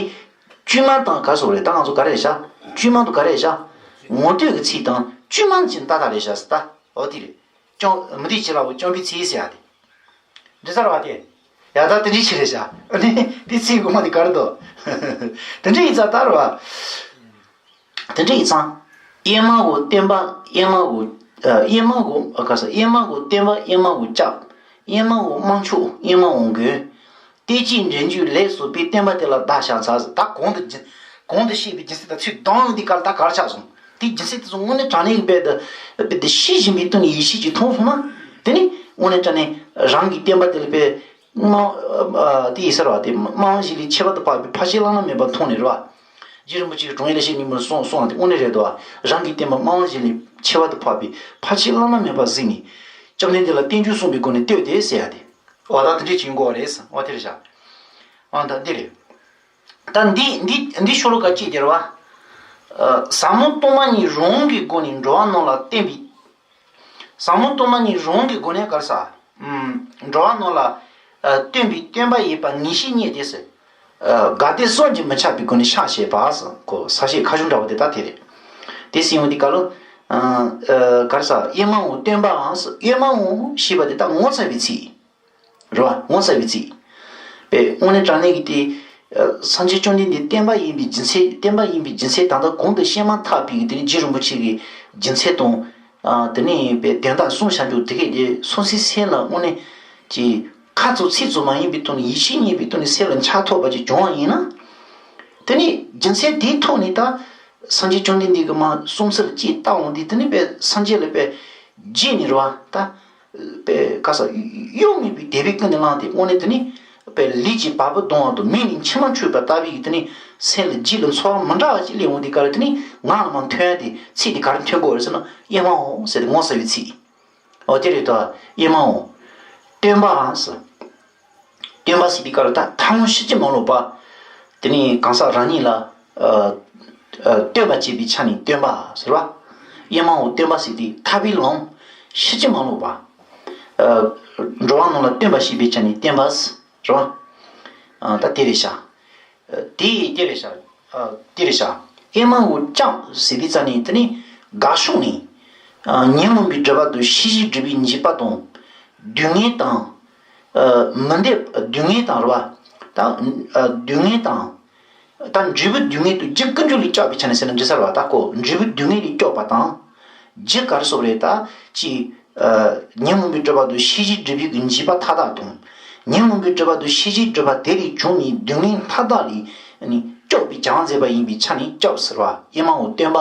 བཅོས་མ་དང་ག་རེ་ཟེར་རེད། ད་ང་ཚོ་ག་རེ་བཞག་བཅོས་མ་དང་ག་རེ་བཞག་ངོ་བསྟོད་ཀྱི་ཚིག་དང་བཅོས་མ་ཅན་ཏག་ཏག་རེད་བཞག་ཟེར། ད་འོ་དེ་རེད། སྐྱོང་། མུ་སྟེགས་བྱེད་ལ་བོ་སྐྱོང་བའི་ཚིག་ཟེར་ཡ་དེ། འདི་ཚར་བ་དེ། ཡ་ད་དེ་འདྲའི་ཆི་རེད་བྱ། ཨ་ནི་དེ་ཚིག་དགོས་མ་དེ་ག་རེ་འདུག་དེ་འདྲའི་ཡིན་ཙང་ད་རེད་བ། དེ་འདྲའི་ཡིན་ཙང་། ཨེ་མ་འོ་བསྟན་པ། ཨེ་མ་འོ། ཨེ་མ་འོ་ག་ས། ཨེ་མ་འོ་བསྟན་པ། ཨེ་མ་འོ་སྐྱབས། ཨེ་མ་འོ་དམར་ཕྱོགས། ཨེ་མ་འོ་མགོན། བསྟན་བཅོས་འབྲེལ་འཇུག་ལས་བཟོ་པའི་བསྟན་པ་དེ་ལ་བདག་ཤ་ཚ་ཟེར། ད་གོང་དུ་གོང་དུ་བཤད་པའི་རྒྱུ་མཚན་དང་ཚིག་གདོང་འདི་གར་ད་གར་ཆགས་སོང་། དེའི་རྒྱུ་མཚན་དེ་ཚོ་དངོས་གནས་དྲང་གནས་ཀྱི་དཔེ་དེ་དཔེ་དེ་ཤེས་བཞིན་པའི་སྟེང་ནས་ཡིད་ཆེས་ཀྱིས་མཐོང་སོང་ན། དེ་ནི་དངོས་གནས་དྲང་གནས་རང་གི་བསྟན་པ་དེ་ལ་དཔེ་དམའ། དེ་ཡི་ཟེར་བ་དེ་སྨྲ་བ་གཞན་ལས་ཆེ་བ་དུ་འཕགས་པའི་ཕར་ཕྱིན་བླ་ན་མེད་པ་མཐོང་ནས་རེད་བ། རྗེ་རིན་པོ་ཆེ་གིས་དྲུང་ཡིག་ལེགས་བཤད་སྙིང་པོར་གསུངས་གསུངས་པ་དེ་དངོས་གནས་རེད་དོ། རང་གི་བསྟན་པ་སྨྲ་བ་གཞན་ལས་ཆེ་བ་དུ་འཕགས་པའི་ཕར་ཕྱིན་བླ་ན་མེད་པ་གཟིགས་ནས། སྐྱབས་གནས་འདི་ལ་བསྟན་བཅོས་གསུངས་པའི་སྒོ་ནས་བསྟོད་དེ་ཟེར་ཡ་དེ། འོ་ད་དེ་འདྲས་བྱེད་དགོས་པ་རེད་ཟེར། འོ་དེ་རེད་བཞག་འོ་ད་འདི་རེད། ད་འདི་འདི་འདི་ཤོ་ལོ་ཀ་གཅིག་དེ་རེད་བ། ཨ། ཟབ་མོ་སྟོང་པ་ཉིད་རང་གི་སྒོ་ནས་འགྲོ་བ་རྣམས་ལ་བསྟན་པའི། ཟབ་མོ་སྟོང་པ་ཉིད་རང་གི་སྒོ་ནས་ག་རེ་ཟེར། ཨམ། འགྲོ་བ་རྣམས་ལ། ཨ། སྟོན་པའི་བསྟན་པ་ཡིན་པ་ངེས་ཤེས་རྙེད་དེ་ཟེར། ཨ། དགའ་དད་བསམ་གྱིས་མི་ཁྱབ་པའི་སྒོ་ནས་ཕྱག་བྱས་པ་ཟེར། ཁོ་ས་བཤད་ཁ་བྱང་འདྲ་བོ་དེ་ད་དེ་རེད། དེ་ཟེར་ཡོང་དུས་སྐབས་ལ། ཨ། ཨ། ག་རེ་ཟེར། ཨེ་མ་འོ་བསྟན་པའམ་ཟེར། ཨེ་མ་འོ་ཞེས་པ་དེ་ད་ངོ་མཚར་བའི་ཚིག་རེད་བ། ངོ་མཚར་བའི་ཚིག་དཔེ་དངོས་གནས་དྲང་གནས་ཀྱི་དེ། ཨ། སངས་རྒྱས་བཅོམ་ལྡན་འདས་བསྟན་པ་ཡིན་པའི་རྒྱུ་མཚན། བསྟན་པ་ཡིན་པའི་རྒྱུ་མཚན་ད་ལྟ་གོང་དུ་བཤད་མ་ཐག་པའི་དེ་ནི་རྗེ་རིན་པོ་ཆེ་གི་རྒྱུ་མཚན་དང་། ཨ། དེ་ནས་དཔེ་དོན་དག་གསུངས་བཞག་རྒྱུ་དེ་གས་དེ་སོ་སོའི་སེམས་ལ་དངོས་གནས་ཀྱི་ཁ་ཚུགས་ཚིག་ཚུགས་མ་ཡིན་པའི་ཐོག་ནས་ཡིད་ཆེས་རྙེད་པའི་ཐོག་ནས་སེམས་ལ་འཆར་ཐུབ་པ་ཅིག་བྱུང་བ་ཡིན་ན། དེ་ནི་རྒྱུ་མཚན་དེའི་ཐོག་ནས་ད་སངས་རྒྱས་བཅོམ་ལྡན་འདས་ཀྱི་མ་གསུང་ཚུལ་ཅིག་བལྟ་འོང་དུས་དེ་ནི་དཔེ་སངས་རྒྱས་ལ་དཔེ་རྗེས་ནས་རེད་བ། ད་དཔེ་ག་ས་གཡོ་མེད་པའི་དད་པའི་ཀུན་ནས་བསླངས་ཏེ་དངོས་གནས་དེ་ནི་དཔེ་ལུས་ཀྱི་བ་སྤུ་ལྡང་བ་དང་མིག་ནས་མཆི་མ་འཁྲུགས་པ་ལྟ་བུའི་དེ་ནི་སེམས་ལ་རྗེས་ལ་ཚོར་བ་མི་འདྲ་བ་ཅིག་སླེབས་འོང་དུས་སྐབས་ལ་དེ་ནི་ངག་ལ་མ་ཐོན་ཏེ་ཚིག་དེ་ག་རེ་ཐོན་དགོས་རེད་ཟེར་ན། ཨེ་མ་འོ་ཟེར་ཏེ་ངོ་མཚར་བའི་ཚིག་འོ་དེ་རེད་དོ། ཨེ་མ་འོ། སྟོན་པའམ་ཟེར། སྟོན་པ་ཟེར་དུས་སྐབས་ལ་ད་ཐབས་ལམ་ཕྱིན་ཅི་མ་ལོག་པ། དེ་ནི་གང་ཟག་རང་ཉིད་ལ། ཨ། ཨ། སྟོན་པ་བྱེད་པའི་ཆ་ནས་སྟོན་པ་ཟེར་བ། ཨེ་མ་འོ་སྟོན་པ་ཟེར་དུས་ཐར་པའི་ལམ་ཕྱིན་ཅི་མ་ལོག་པ། ཨ། འགྲོ་བ་རྣམས་ལ་སྟོན་པ་བྱེད་པའི་ཆ་ནས་སྟོན་པ་ཟེར་བ། ཨ། ད་དེ་རེད་ཤག་དེ་དེ་རེད་ཤག་ཨ། དེ་རེད་ཤག་ཨེ་མ་འོ་སྐྱབས་ཟེར་དུས་ཙ་ནས་དེ་ནི་དགའ་ཕྱོགས་ནས། ཨ། ཉོན་མོངས་པའི་སྒྲིབ་པ་དང་ཤེས་བྱའི་སྒྲིབ་པའི་འཇིགས་པ་དང་། སྡུག་བསྔལ་དང་། ཨ། མི་འདོད། སྡུག་བསྔལ་དང་རེད་བ། ད། ཨ། སྡུག་བསྔལ་དང་། ད་འབྲས་བུ་སྡུག་བསྔལ་དང་རྒྱུ་ཀུན་འབྱུང་ལས་སྐྱོབ་པའི་ཆ་ནས་ཟེར་ན་འགྲིག་ས་རེད་བ། ད་ཁོ་འབྲས་བུ་སྡུག་བསྔལ་ལས་སྐྱོབ་པ་དང་། རྒྱུ་ག་རེ་སོགས་རེད་ད། ཅི། ཨ། ཉོན་མོངས་པའི་སྒྲིབ་པ་དང་ཤེས་བྱའི་སྒྲིབ་པའི་འཇིགས་པ་མཐའ་དག་དང་། ཉོན་མོངས་པའི་སྒྲིབ་པ་དང་ཤེས་བྱའི་སྒྲིབ་པ་དེ་ལས་བྱུང་བའི་སྡུག་བསྔལ་མཐའ་དག་ལས་ནི་སྐྱོབ་པའི་བྱང་མཛད་པ་ཡིན་པའི་ཆ་ནས་སྐྱབས་ཟེར་བ། ཨེ་མ་འོ་སྟོན་པ།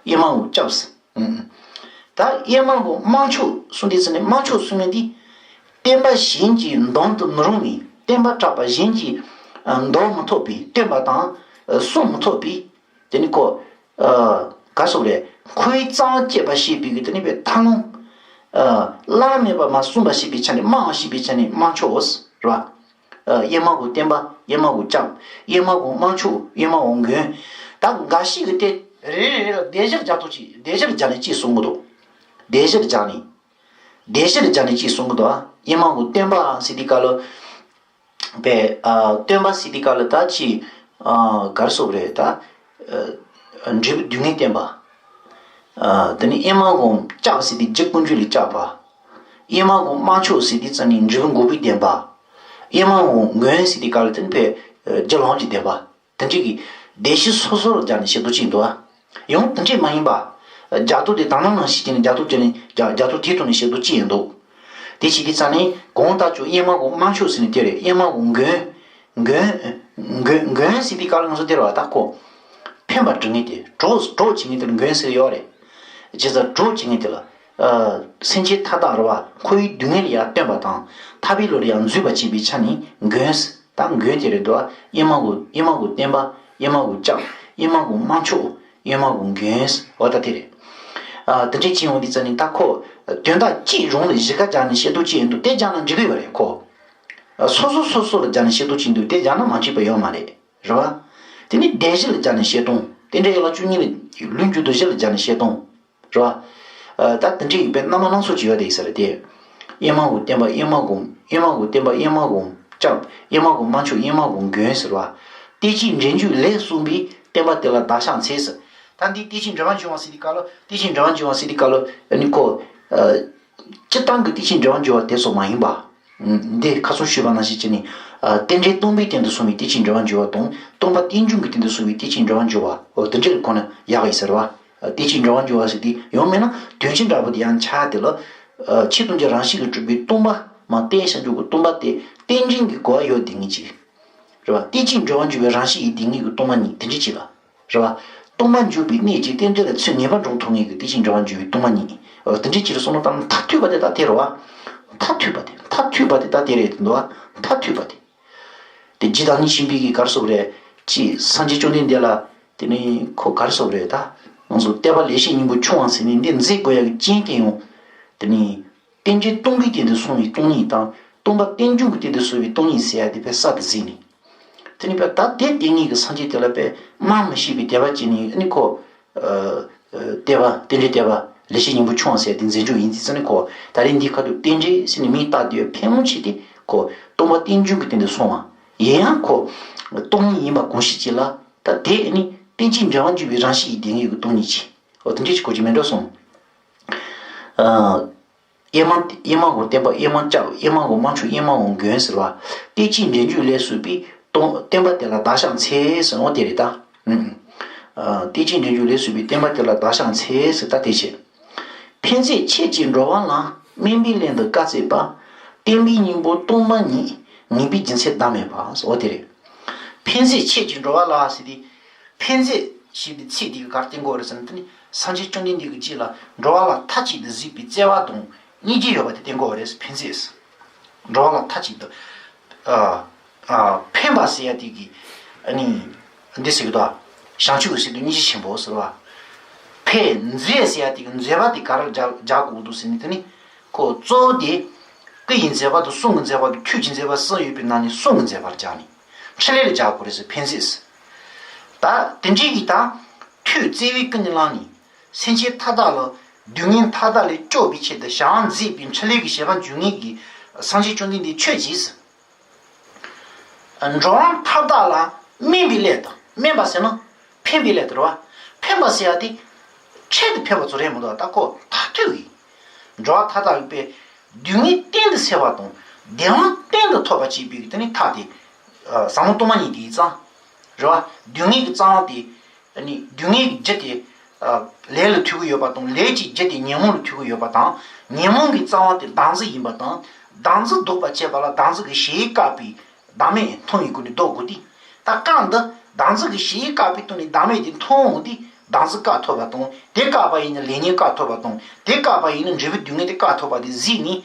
ཨེ་མ་འོ་སྐྱབས་ཟེར། ཨུ། ད་ཨེ་མ་འོ་དམར་ཕྱོགས་གསུངས་དུས་ཙ་ནས་དམར་ཕྱོགས་གསུངས་མིན་དེ། བསྟན་པ་གཞན་གྱིས་འདང་དུ་མི་རུང་བའི། བསྟན་པ་གྲགས་པ་གཞན་གྱིས་འདང་མི་ཐོབ་པའི། སྟོན་པ་དང་གསུང་མི་ཐོབ་པའི། དེ་ནི་ཁོ། ཨ། ག་སོགས་རེད། ཁོའི་རྩ་བ་བཅད་པ་ཞེས་པའི་གི་དེ་ནི་བའི་ཐབས་ལམ། ཨ། བླ་ན་མེད་པ་མ་གསུངས་པ་ཞེས་པའི་ཆ་ནས་དམར་ཞེས་པའི་ཆ་ནས་དམར་ཕྱོགས་རེད་བ། ཨ། ཨེ་མ་འོ་སྟོན་པ། ཨེ་མ་འོ་སྐྱབས། ཨེ་མ་འོ་དམར་ཕྱོགས། ཨེ་མ་འོ་མགོན། ད་འགའ་ཞིག་གི་དེ་རེ་རེ་རེ་ལ་སྡེ་བཞིར་སྦྱར་ཐུབ་ཅིག་སྡེ་བཞིར་སྦྱར་ནས་ཅིག་གསུང་གི་འདུག་སྡེ་བཞིར་སྦྱར་ནས། སྡེ་བཞིར་སྦྱར་ནས་ཅིག་གསུང་གི་འདུག་ཨེ་མ་འོ་སྟོན་པ་ཟེར་དུས་སྐབས་ལ། པའི། ཨ། སྟོན་པ་ཟེར་དུས་སྐབས་ལ་ད་ཅི། ཨ། ག་རེ་ཟེར་དགོས་རེད་ད། ཨ། འབྲས་བུ་སྡུག་བསྔལ་བསྟན་པ། ཨ། དེ་ནས་ཨེ་མ་འོ་སྐྱབས་ཟེར་དུས་རྒྱུ་ཀུན་འབྱུང་ལས་སྐྱོབ་པ། ཨེ་མ་འོ་དམར་ཕྱོགས་ཟེར་དུས་ཙ་ནས་འབྲས་བུ་འགོག་པའི་བདེན་པ། ཨེ་མ་འོ་མགོན་ཟེར་དུས་སྐབས་ལ་དེ་ནི་པའི། ཨ། རྒྱུ་ལམ་གྱི་བདེན་པ། དེ་འདྲ་གི་སྡེ་བཞི་སོ་སོར་སྦྱར་ནས་བཤད་རྒྱུ་ཅིག་འདུག་ཨ། ཡང་དེ་འདྲས་མ་ཡིན་པ། རྒྱ་ཐོ་དེ་དང་ནང་ནང་བཞིན་བྱས་ནས་རྒྱ་ཐོ་བྱས་ནས་རྒྱ་རྒྱ་ཐོ་དེའི་ཐོག་ནས་བཤད་རྒྱུ་ཅི་ཡང་འདུག་དེ་བྱེད་དུས་ཙ་ནས་གོང་ལྟ་ཆོག་ཨེ་མ་འོ་དམར་ཕྱོགས་ཟེར་ནས་དེ་རེད། ཨེ་མ་འོ་མགོན། མགོན། མགོན་མགོན་ཟེར་དུས་སྐབས་ལ་ང་ཚོ་དེ་རེད་བ། ད་ཁོ་ཕན་པ་སྒྲུབ་མཁན་དེ། གྲོགས་གྲོགས་བྱེད་མཁན་དེ་ལ་མགོན་ཟེར་ཡོད་རེད། བྱས་ཙང་གྲོགས་བྱེད་མཁན་དེ་ལ། ཨ། སེམས་ཅན་མཐའ་དག་རེད་བ། འཁོར་བའི་སྡུག་བསྔལ་ལ་ཡང་སྟོན་པ་དང་ཐར་པའི་བློ་ལ་ཡང་འཛུད་པར་བྱེད་པའི་ཆ་ནས་མགོན། ད་མགོན་དེ་རེད་འདུག་བ། ཨེ་མ་གོ་ཨེ་མ་གོ་བསྟན་པ། ཨེ་མ་གོ་སྐྱབས། ཨེ་མ་གོ་དམར་མཆོག་ཨེ་མ་གོ་མགོན། འོ་ད་དེ་རེད། ཨ། དེ་འདྲས་བྱས་ཡོང་དུས་ཙ་ནི་ད་ཁོ་དོན་དག་གཅིག་རང་ལ་བཞི་ཀ་སྦྱར་ནས་བཤད་དུས་གཅིག་ཡིན་འདུག་དེ་སྦྱར་ན་འགྲིག་གི་ཡོད་རེད་ཁོ། ཨ། སོ་སོ་སོ་སོ་ལ་སྦྱར་ནས་བཤད་དུས་གཅིག་འདུག་དེ་སྦྱར་ན་མ་འགྲིག་པ་ཡོད་མ་རེད། རེད་བ། དེ་ནི་སྡེ་བཞི་ལ་སྦྱར་ནས་བཤད་སྟངས། རྟེན་འབྲེལ་ཡན་ལག་བཅུ་གཉིས་ལ་ལུས་མཇུག་ཏུ་བཞི་ལ་སྦྱར་ནས་བཤད་སྟངས། རེད་བ། ཨ། ད་དེ་འདྲའི་ཡིག་དཔེ་སྣ་མང་སྣ་ཚོགས་ཅིག་ཡོད་དེ་ཡིག་ས་རེད་དེ། ཨེ་མ་གོ་བསྟན་པ་ཨེ་མ་གོ་ཨེ་མ་གོ་བསྟན་པ་ཨེ་མ་གོ་སྐྱབས། ཨེ་མ་གོ་དམར་མཆོག་ཨེ་མ་གོ་མགོན་ཟེར་བ། བསྟན་བཅོས་འབྲེལ་འཇུག་ལས་གསུངས་པའི་བསྟན་པ་དེ་ལ་བདག་ཕྱག་འཚལ་ཟེར། ད་འདི་བསྟན་བཅོས་འབྲེལ་བར་འབྱུང་བ་ཟེར་དུས་སྐབས་ལ། བསྟན་བཅོས་འབྲེལ་བར་འབྱུང་བ་ཟེར་དུས་སྐབས་ལ་ཨ་ནི་ཁོ། ཨ། སྤྱིར་བཏང་གི་བསྟན་བཅོས་འབྲེལ་བར་འབྱུང་བ་དེ་ཚོ་མ་ཡིན་པ། འདི་ཁ་སང་ཞུས་པ་ནང་བཞིན་བྱས་ནས། ཨ། རྟེན་འབྲེལ་སྟོང་པའི་སྟེང་དུ་གསུངས་པའི་བསྟན་བཅོས་འབྲེལ་བར་འབྱུང་བ་དང་སྟོང་པ་རྟེན་འབྱུང་གི་སྟེང་དུ་གསུངས་པའི་བསྟན་བཅོས་འབྲེལ་བར་འབྱུང་བ། འོ་དེ་འདྲ་ལ་གོ་ན་ཡག་གི་ཡིན་ཟེར་བ། ཨ། བསྟན་བཅོས་འབྲེལ་བར་འབྱུང་བ་ཟེར་དུས་ཡང་མིན་ན་དོན་ཆེན་འདྲ་པོ་དེ་ཡང་ཆགས་དེ་ལ། ཨ། ཆོས་ཐམས་ཅད་རང་བཞིན་གྱིས་གྲུབ་པའི་སྟོང་པ་མ་བསྟན་བྱང་ཆུབ་ཀྱི་སྟོང་པ་དེ་རྟེན་འབྲེལ་གྱི་གོ་བ་ཡོད་དེ་ངེས་ཅིག་རེད་བ། བསྟན་བཅོས་འབྲེལ་བར་འབྱུང་བའི་རང་བཞིན་གྱི་སྡུག་བསྔལ་གྱི་སྟོང་པ་ཉིད་དེ་འདྲ་ཅིག་ལ། རེད་བ། སྟོང་པར་འཇུག་པའི་གནད་ཀྱིས་རྟེན་འབྲེལ་ལ་ཚུལ་ངེས་པར་འགྲུབ་ཐུབ་ངེས་ཀྱི་བསྟན་བཅོས་འབྲེལ་བར་འབྱུང་བའི་སྟོང་པ་ཉིད། འོ་དེ་འདྲའི་ཕྱིར་གསུངས་ན་ད་མཐར་ཐུག་པ་དེ་ད་དེ་རེད་བ། མཐར་ཐུག་པ་དེ་མཐར་ཐུག་པ་དེ་ད་དེ་རེད་འདུག་བ། མཐར་ཐུག་པ་དེ། དེ་རྗེ་བདག་ཉིད་ཆེན་པོའི་གི་ག་རེ་ཟེར་དགོས་རེད། ཅེས་སངས་རྒྱས་བཅོམ་ལྡན་འདས་ལ་དེ་ནི་ཁོ་ག་རེ་ཟེར་དགོས་རེད་ད། ང་ཚོ་བསྟན་པ་ལེགས་བཤད་སྙིང་པོ་ཆུང་བ་ཟེར་ནས་འདི་མཛད་དགོས་ཡག་གི་རྐྱེན་དེ་ཡང་། དེ་ནི། རྟེན་འབྲེལ་སྟོང་པའི་སྟེང་དུ་གསུངས་པའི་སྟོང་ཉིད་དང་སྟོང་པ་རྟེན་འབྱུང་གི་སྟེང་དུ་གསུངས་པའི་སྟོང་ཉིད་ཟེར་ཡ་དེ་དཔེ་གསར་དུ་གཟིགས་ནས། དེ་ནི་དཔེ་ད་དེ་ལྟས་ངན་གྱི་སངས་རྒྱས་དེ་ལ་དཔེ་སྨྲ་མི་ཤེས་པའི་དད་པ་བྱས་ནས་ཨ་ནི་ཁོ། ཨ། ཨ། བསྟན་པ་རྟེན་འབྲེལ་བསྟན་པ་ལེགས་བཤད་སྙིང་པོ་ཆུང་བ་ཟེར་ཡ་དེ་མཛད་འཇུག་ཡིན་ཙང་ནི་ཁོ་ད་རིང་འདིའི་ཁ་ཐུག་རྟེན་འབྲེལ་ཟེར་ནས་མིང་བཏགས་དེ་ཕལ་མོ་ཆེ་དེ་ཁོ་སྟོང་པ་རྟེན་འབྱུང་གི་སྟེང་དུ་གསུངས་པ། ཡིན་ཡང་ཁོ་སྟོང་ཉིད་ཡིན་པ་གང་ཞིག་ཅིག་ལ་ད་དེ་ནི་རྟེན་ཅིང་འབྲེལ་བར་འབྱུང་བའི་རང་བཞིན་གྱི་སྡུག་བསྔལ་གྱི་སྟོང་ཉིད་ཅིག་འོ་དེ་འདྲ་ཞིག་གོ་རྒྱུ་མེད་འགྲོ་སོང་། ཨ། ཨེ་མ་ཨེ་མ་གོ་བསྟན་པ་ཨེ་མ་སྐྱབས། ཨེ་མ་གོ་དམར་མཆོག་ཨེ་མ་གོ་མགོན་ཟེར་བ། བསྟན་བཅོས་འབྲེལ་འཇུག་ལས་གསུངས་པའི་སྟོང་བསྟན་པ་དེ་ལ་བདག་ཕྱག་འཚལ་ཟེར་འོ་དེ་རེད་ད། ཨུམ། ཨ། བསྟན་བཅོས་འབྲེལ་འཇུག་ལས་གསུངས་པའི་བསྟན་པ་དེ་ལ་བདག་ཕྱག་འཚལ་ཟེར་ད་དེ་བྱས། འཕེན་བྱེད་ཆོས་ཀྱི་འགྲོ་བ་ལ། དམན་པའི་ལན་དུ་བཀའ་སྩལ་པ། བསྟན་པའི་སྙིང་པོ་སྟོང་པ་ཉིད། ངེས་པའི་རྒྱུ་མཚན་བདག་མེད་པ་ཟེར་འོ་དེ་རེད། འཕེན་བྱེད་ཆོས་ཀྱི་འགྲོ་བ་ལ་ཟེར་ཏེ། འཕེན་བྱེད་ཞེས་པའི་ཚིག་འདི་ག་རེ་བསྟན་གྱི་ཡོད་རེད་ཟེར་ན་དེ་ནི་སངས་རྒྱས་བཅོམ་ལྡན་འདས་ཀྱིས་རྗེ་ལ་འགྲོ་བ་ལ་མཐའ་གཅིག་ཏུ་གཟིགས་པའི་བརྩེ་བ་དང་སྙིང་རྗེ་ཡོད་པ་དེ་བསྟན་གྱི་ཡོད་རེད། འཕེན་བྱེད། འགྲོ་བ་ལ་མཐའ་གཅིག་ཏུ། ཨ། ཨ། འཕེན་པ་ཟེར་ཡ་དེ་གི། ཨ་ནི། འདི་ཟེར་གི་འདུག་བྱང་ཆུབ་ཟེར་དུས་སྙིང་རྗེ་ཆེན་པོ་ཟེར་བ། འཕེན་མཛད་ཟེར་ཡ་དེ་གི་མཛད་པ་དེ་ག་རེ་སྦྱར་སྦྱར་དགོས་འདུག་ཟེར་ནས་དེ་ནི། ཁོ་གཙོ་བོ་དེ། སྐུ་ཡི་མཛད་པ་དང་གསུང་གི་མཛད་པ་དང་ཐུགས་ཀྱི་མཛད་པ་གསུམ་ཡོད་པའི་ནང་ནས་གསུང་གི་མཛད་པར་སྦྱར་ནས། འཕྲིན་ལས་ལ་སྦྱར་དགོས་རེད་ཟེར་འཕེན་བྱེད་ཟེར། ད་དེ་འདྲའི་གི་ད། ཐུགས་བརྩེ་བས་ཀུན་ནས་བསླངས་ནས། སེམས་ཅན་མཐའ་དག་ལ། སྡུག་བསྔལ་མཐའ་དག་ལས་སྐྱོབ་པའི་ཆེད་དུ་བྱང་མཛད་པའི་འཕྲིན་ལས་ཀྱི་བྱེད་པ་འཇུག་ངེས་ཀྱི་སངས་རྒྱས་བཅོམ་ལྡན་འདས་ཆོས་ཀྱིས། འགྲོ་བ་མཐའ་དག་ལ་དམན་པའི་སླད་དུ། དམན་པ་ཟེར་ན་འཕེན་པའི་སླད་དུ་རེད་བ། འཕེན་པ་ཟེར་ཡ་དེ་འཕྲལ་དུ་འཕེན་པ་ཚོ་རེད་མི་འདུག་ད་ཁོ་མཐར་ཐུག་གི། འགྲོ་བ་མཐའ་དག་གི་པའི་སྡུག་བསྔལ་གཏན་དུ་སེལ་བ་དང་བདེ་བ་གཏན་དུ་ཐོབ་པར་བྱེད་པའི་དེ་ནི་མཐའ་དེ། ཟབ་མོ་སྟོང་པ་ཉིད་དེའི་གཙང་། རེད་བ། སྡུག་བསྔལ་གྱི་གཙང་བ་དེ། ནི་སྡུག་བསྔལ་གྱི་རྒྱུ་དེ། ལས་ལ་ཐུག་གི་ཡོད་པ་དང་ལས་ཀྱི་རྒྱུ་དེ་ཉོན་མོངས་ལ་ཐུག་གི་ཡོད་པ་དང་། ཉོན་མོངས་ཀྱི་གཙང་བ་དེ་བདག་འཛིན་ཡིན་པ་དང་། བདག་འཛིན་ལྡོག་པར་བྱེད་པ་ལ་བདག་འཛིན་གྱི་གཞི་བཀག་པའི་བདག་མེད་མཐོང་བའི་སྒོ་ནས་ལྡོག་དགོས་ཏེ། ད་སྐབས་འདི་བདག་འཛིན་གྱི་གཞི་བཀག་པའི་ཐོག་ནས་བདག་མེད་དེ་མཐོང་འོང་དུས་བདག་འཛིན་བཀག་ཐུབ་པ་དང་དེ་བཀག་པ་ཡིན་ན་ལས་ཉོན་བཀག་ཐུབ་པ་དང་དེ་བཀག་པ་ཡིན་ན་འབྲས་བུ་སྡུག་བསྔལ་དེ་བཀག་ཐུབ་པ་དེ་གཟིགས་ནས།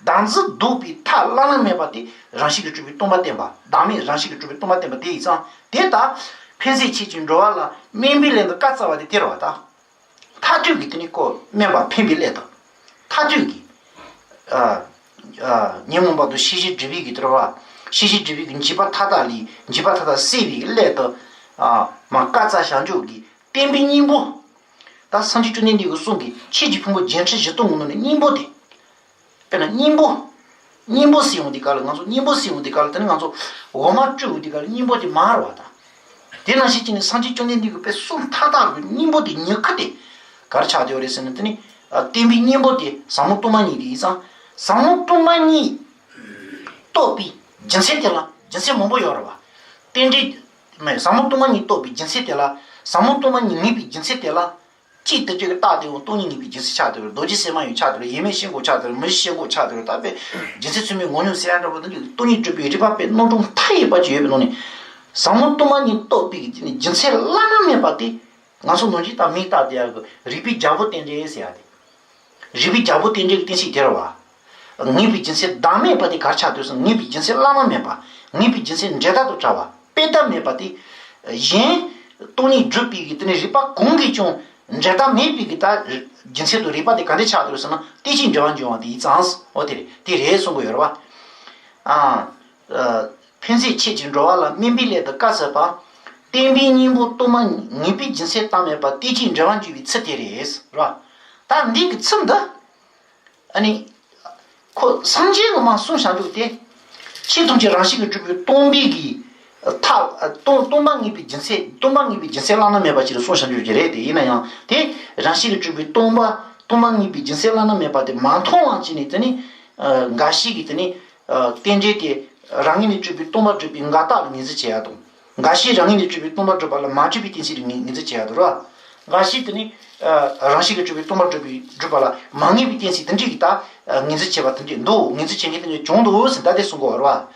བདག་འཛིན་ལྡོག་པའི་མཐའ་བླ་ན་མེད་པ་དེ་རང་བཞིན་གྱིས་གྲུབ་པའི་སྟོང་པ་བསྟན་པ། བདག་མེད་རང་བཞིན་གྱིས་གྲུབ་པའི་སྟོང་པ་བསྟན་པ་དེ་ཡིན་ཙང་དེ་ལྟར། འཕེན་བྱེད་ཆོས་ཀྱི་འགྲོ་བ་ལ་དམན་པའི་སླད་དུ་བཀའ་སྩལ་པ་དེ་དེ་རེད་བ་ད། མཐར་ཐུག་གི་དེ་ནི་ཁོ་དམན་པ་འཕེན་པའི་སླད་དུ། མཐར་ཐུག་གི། ཨ། ཨ། ཉོན་མོངས་པ་དང་ཤེས་བྱའི་སྒྲིབ་པའི་གི་དེ་རེད་བ། ཤེས་བྱའི་སྒྲིབ་པའི་གི་འཇིགས་པ་མཐའ་དག་ལས་འཇིགས་པ་མཐའ་དག་སེལ་བའི་སླད་དུ། ཨ། མ་བཀའ་སྩལ་བྱང་ཆུབ་ཀྱི་བསྟན་པའི་སྙིང་པོ། ད་སངས་རྒྱས་བཅོམ་ལྡན་འདས་ཀྱི་གསུང་གི་ཆོས་ཀྱི་ཕུང་པོ་བརྒྱད་ཁྲི་བཞི་སྟོང་གི་ནང་ནས་སྙིང་པོ་དེ། དཔེར་ན་སྙིང་པོ། སྙིང་པོ་ཟེར་ཡོང་དུས་སྐབས་ལ་ང་ཚོ་སྙིང་པོ་ཟེར་ཡོང་དུས་སྐབས་ལ་དེ་ནི་ང་ཚོ་འོ་མ་བཀྲུ་ཡོང་དུས་སྐབས་ལ་སྙིང་པོ་དེ་མར་བ་དང་། དེ་ནང་བཞིན་བྱས་ནས་སངས་རྒྱས་བཅོམ་ལྡན་འདས་ཀྱི་དཔེ་གསུང་མཐའ་དག་གི་སྙིང་པོ་དེ་ཉི་ཁུ་དེ་ག་རེ་ཆགས་བསྡད་ཡོད་རེད་ཟེར་ན་དེ་ནི་བསྟན་པའི་སྙིང་པོ་དེ་ཟབ་མོ་སྟོང་པ་ཉིད་དེ་ཡིན་ཙང་། ཟབ་མོ་སྟོང་པ་ཉིད་རྟོགས་པའི་རྒྱུ་མཚན་དེ་ལ་རྒྱུ་མཚན་མང་པོ་ཡོད་རེད་བ། རྟེན་འབྲེལ། མེད་ཟབ་མོ་སྟོང་པ་ཉིད་རྟོགས་པའི་རྒྱུ་མཚན་དེ་ལ། ཟབ་མོ་སྟོང་པ་ཉིད་ངེས་པའི་རྒྱུ་མཚན་དེ་ལ། གཅིག་དེ་ཅིག་གི་རྟགས་དེ་ཡང་སྟོང་ཉིད་ངེས་པའི་རྒྱུ་མཚན་ཆགས་བསྡད་པ་རེད། རྡོ་རྗེ་སེམས་མ་ཡང་ཆགས་བསྡད་པ་རེད། ཡེངས་མེད་ཤེས་འགོག་ཆགས་བསྡད་པ་རེད། མུ་བཞི་སྐྱེ་འགོག་ཆགས་བསྡད་པ་རེད། ད་དཔེ་རྒྱུ་མཚན་ཚུལ་མིན་ངོ་སྙོམས་ཟེར་ཡ་འདྲ་པོ་དེ་འདྲ་སྟོང་ཉིད་གྲུབ་པའི་རིགས་པ་དཔེ་རྣམ་གྲངས་མཐའ་ཡས་པ་ཅིག་ཡོད་པའི་ནང་ནས། ཟབ་མོ་སྟོང་པ་ཉིད་རྟོགས་པའི་རྒྱུ་མཚན་བླ་ན་མེད་པ་དེ་ང་ཚོ་ནང་བཞིན་ད་མིང་བཏགས་བསྡད་ཡ་གི་རིགས་པའི་རྒྱལ་པོ་རྟེན་འབྲེལ་ཟེར་ཡ་དེ། རིགས་པའི་རྒྱལ་པོ་རྟེན་འབྲེལ་གྱི་གཏན་ཚིགས་དེ་རེད་བ། ངེས་པའི་རྒྱུ་མཚན་བདག་མེད་པ་དེ་གར་ཆགས་འདུག་ཟེར་ན། ངེས་པའི་རྒྱུ་མཚན་བླ་ན་མེད་པ། ངེས་པའི་རྒྱུ་མཚན་འབྲས་རྟགས་དང་བྲལ་བ། དཔེ་ལྟ་མེད་པ་དེ། གཞན་སྟོང་ཉིད་སྒྲུབ་པའི་གི་དེ་ནི་རིགས་པ་གང་གིས་ཀྱང་འབྲས་རྟགས་མེད་པའི་གི་ད་རྒྱུ་མཚན་དང་རིགས་པ་དེ་ག་འདྲ་ཆགས་འདུག་ཟེར་ན། རྟེན་ཅིང་འབྲེལ་བར་འབྱུང་བ་དེ་ཡིན་ཙང་། འོ་དེ་རེད། དེ་རེད་གསུང་གི་ཡོད་རེད་བ། ཨ། ཨ། ཕན་མཛད་ཆོས་ཀྱི་འགྲོ་བ་ལ། སྨན་པའི་སླད་དུ་བཀའ་སྩལ་པ། བརྟེན་པའི་སྙིང་པོ་སྟོང་པ་ཉིད། ངེས་པའི་རྒྱུ་མཚན་བདག་མེད་པ། རྟེན་ཅིང་འབྲེལ་བར་འབྱུང་བའི་ཚུལ་དེ་རེད། རེད་བ། ད་འདི་གི་ཚུལ་འདི། ཨ་ནི། ཁོ་སངས་རྒྱས་ཀྱིས་མར་གསུངས་བཞག་འདུག་སྟེ། ཆོས་ཐམས་ཅད་རང་བཞིན་གྱིས་གྲུབ་པའི་སྟོང་པའི་གི་མཐའ། སྟོང་སྟོང་པ་ངེས་པའི་རྒྱུ་མཚན། སྟོང་པ་ངེས་པའི་རྒྱུ་མཚན་བླ་ན་མེད་པ་ཅིག་ལ་གསུངས་བཞག་འདུག་གི་རེད་དེ། ཡིན་ན་ཡང་དེ་རང་བཞིན་གྱིས་གྲུབ་པའི་སྟོང་པ། སྟོང་པ་ངེས་པའི་རྒྱུ་མཚན་བླ་ན་མེད་པ་དེ་མ་མཐོང་བ་ཅིག་ནས། དེ་ནི་འགའ་ཞིག་གིས་དེ་ནི་རྟེན་འབྲེལ་དེ་རང་ངོས་ནས་གྲུབ་པའི་སྟོང་པ་སྒྲུབ་པའི་འགལ་རྟགས་ལ་ངོས་འཛིན་བྱེད་ཡ་དང་། འགའ་ཞིག་རང་ངོས་ནས་གྲུབ་པའི་སྟོང་པ་སྒྲུབ་པ་ལ་མ་གྲུབ་པའི་གཏན་ཚིགས་ལ་ངོས་འཛིན་བྱེད་ཡ་དང་། རེད་བ། འགའ་ཞིག་དེ་ནི། ཨ། རང་བཞིན་གྱིས་གྲུབ་པའི་སྟོང་པ་སྒྲུབ་པའི་སྒྲུབ་པ་ལ་མ་ངེས་པའི་གཏན་ཚིགས་དེ་འདྲའི་གི་ད་ངོས་འཛིན་བྱེད་པ་དེ་འདྲ་འདུག་ངོས་འཛིན་བྱེད་མཁན་དེ་འདྲ་བྱུང་འདུག་ཟེར། ད་དེ་གསུང་གི་ཡོད་རེད་བ།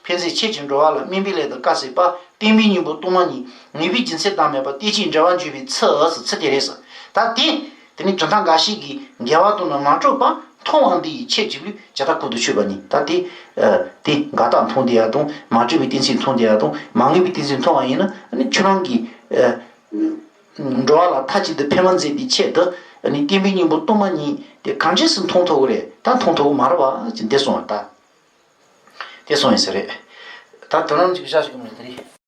ཕན་མཛད་ཆོས་ཀྱི་འགྲོ་བ་ལ། སྨན་པའི་སླད་དུ་བཀའ་སྩལ་པ། བརྟེན་པའི་སྙིང་པོ་སྟོང་པ་ཉིད། ངེས་པའི་རྒྱུ་མཚན་བདག་མེད་པ། རྟེན་ཅིང་འབྲེལ་བར་འབྱུང་བའི་ཚུལ་ཟེར། ཚུལ་དེ་རེད་ཟེར། ད་དེ། དེ་ནི་གྲུབ་མཐའ་འགའ་ཞིག་གིས་འགལ་བ་དང་ནི་མ་གྲུབ་པ་མཐོང་བ་འདི་ཡི་ཕྱིར་གྱི་ལུས་ཇི་ལྟར་ཁོང་དུ་ཆུད་པ་ཉིད། ད་དེ། ཨ། དེ་འགལ་རྟགས་མཐོང་བསྡད་ཡ་དང་། མ་གྲུབ་པའི་གཏན་ཚིགས་མཐོང་བསྡད་ཡ་དང་། མ་ངེས་པའི་གཏན་ཚིགས་མཐོང་བ་ཡིན་ན། ཨ་ནི་ཁྱོད་རང་གིས། ཨ། འགྲོ་བ་ལ་མཐའ་གཅིག་ཏུ་ཕན་པ་མཛད་པའི་ཆེད་དུ། ཨ་ནི་བརྟེན་པའི་སྙིང་པོ་སྟོང་པ་ཉིད་དེ་གང་འདྲས་སུ་མཐོང་ཐུབ་ཀྱི་རེད། ད་མཐོང་ཐུབ་ཀྱི་མ་རེད་བ་ཅེས་འདི་གསུངས་པ་ད། དེ་གསུངས་ཡིན་ས་རེད། ད་དོ་སྣང་ཅིག་བཞག་ཞིག་གི་མི་དེ་རེད།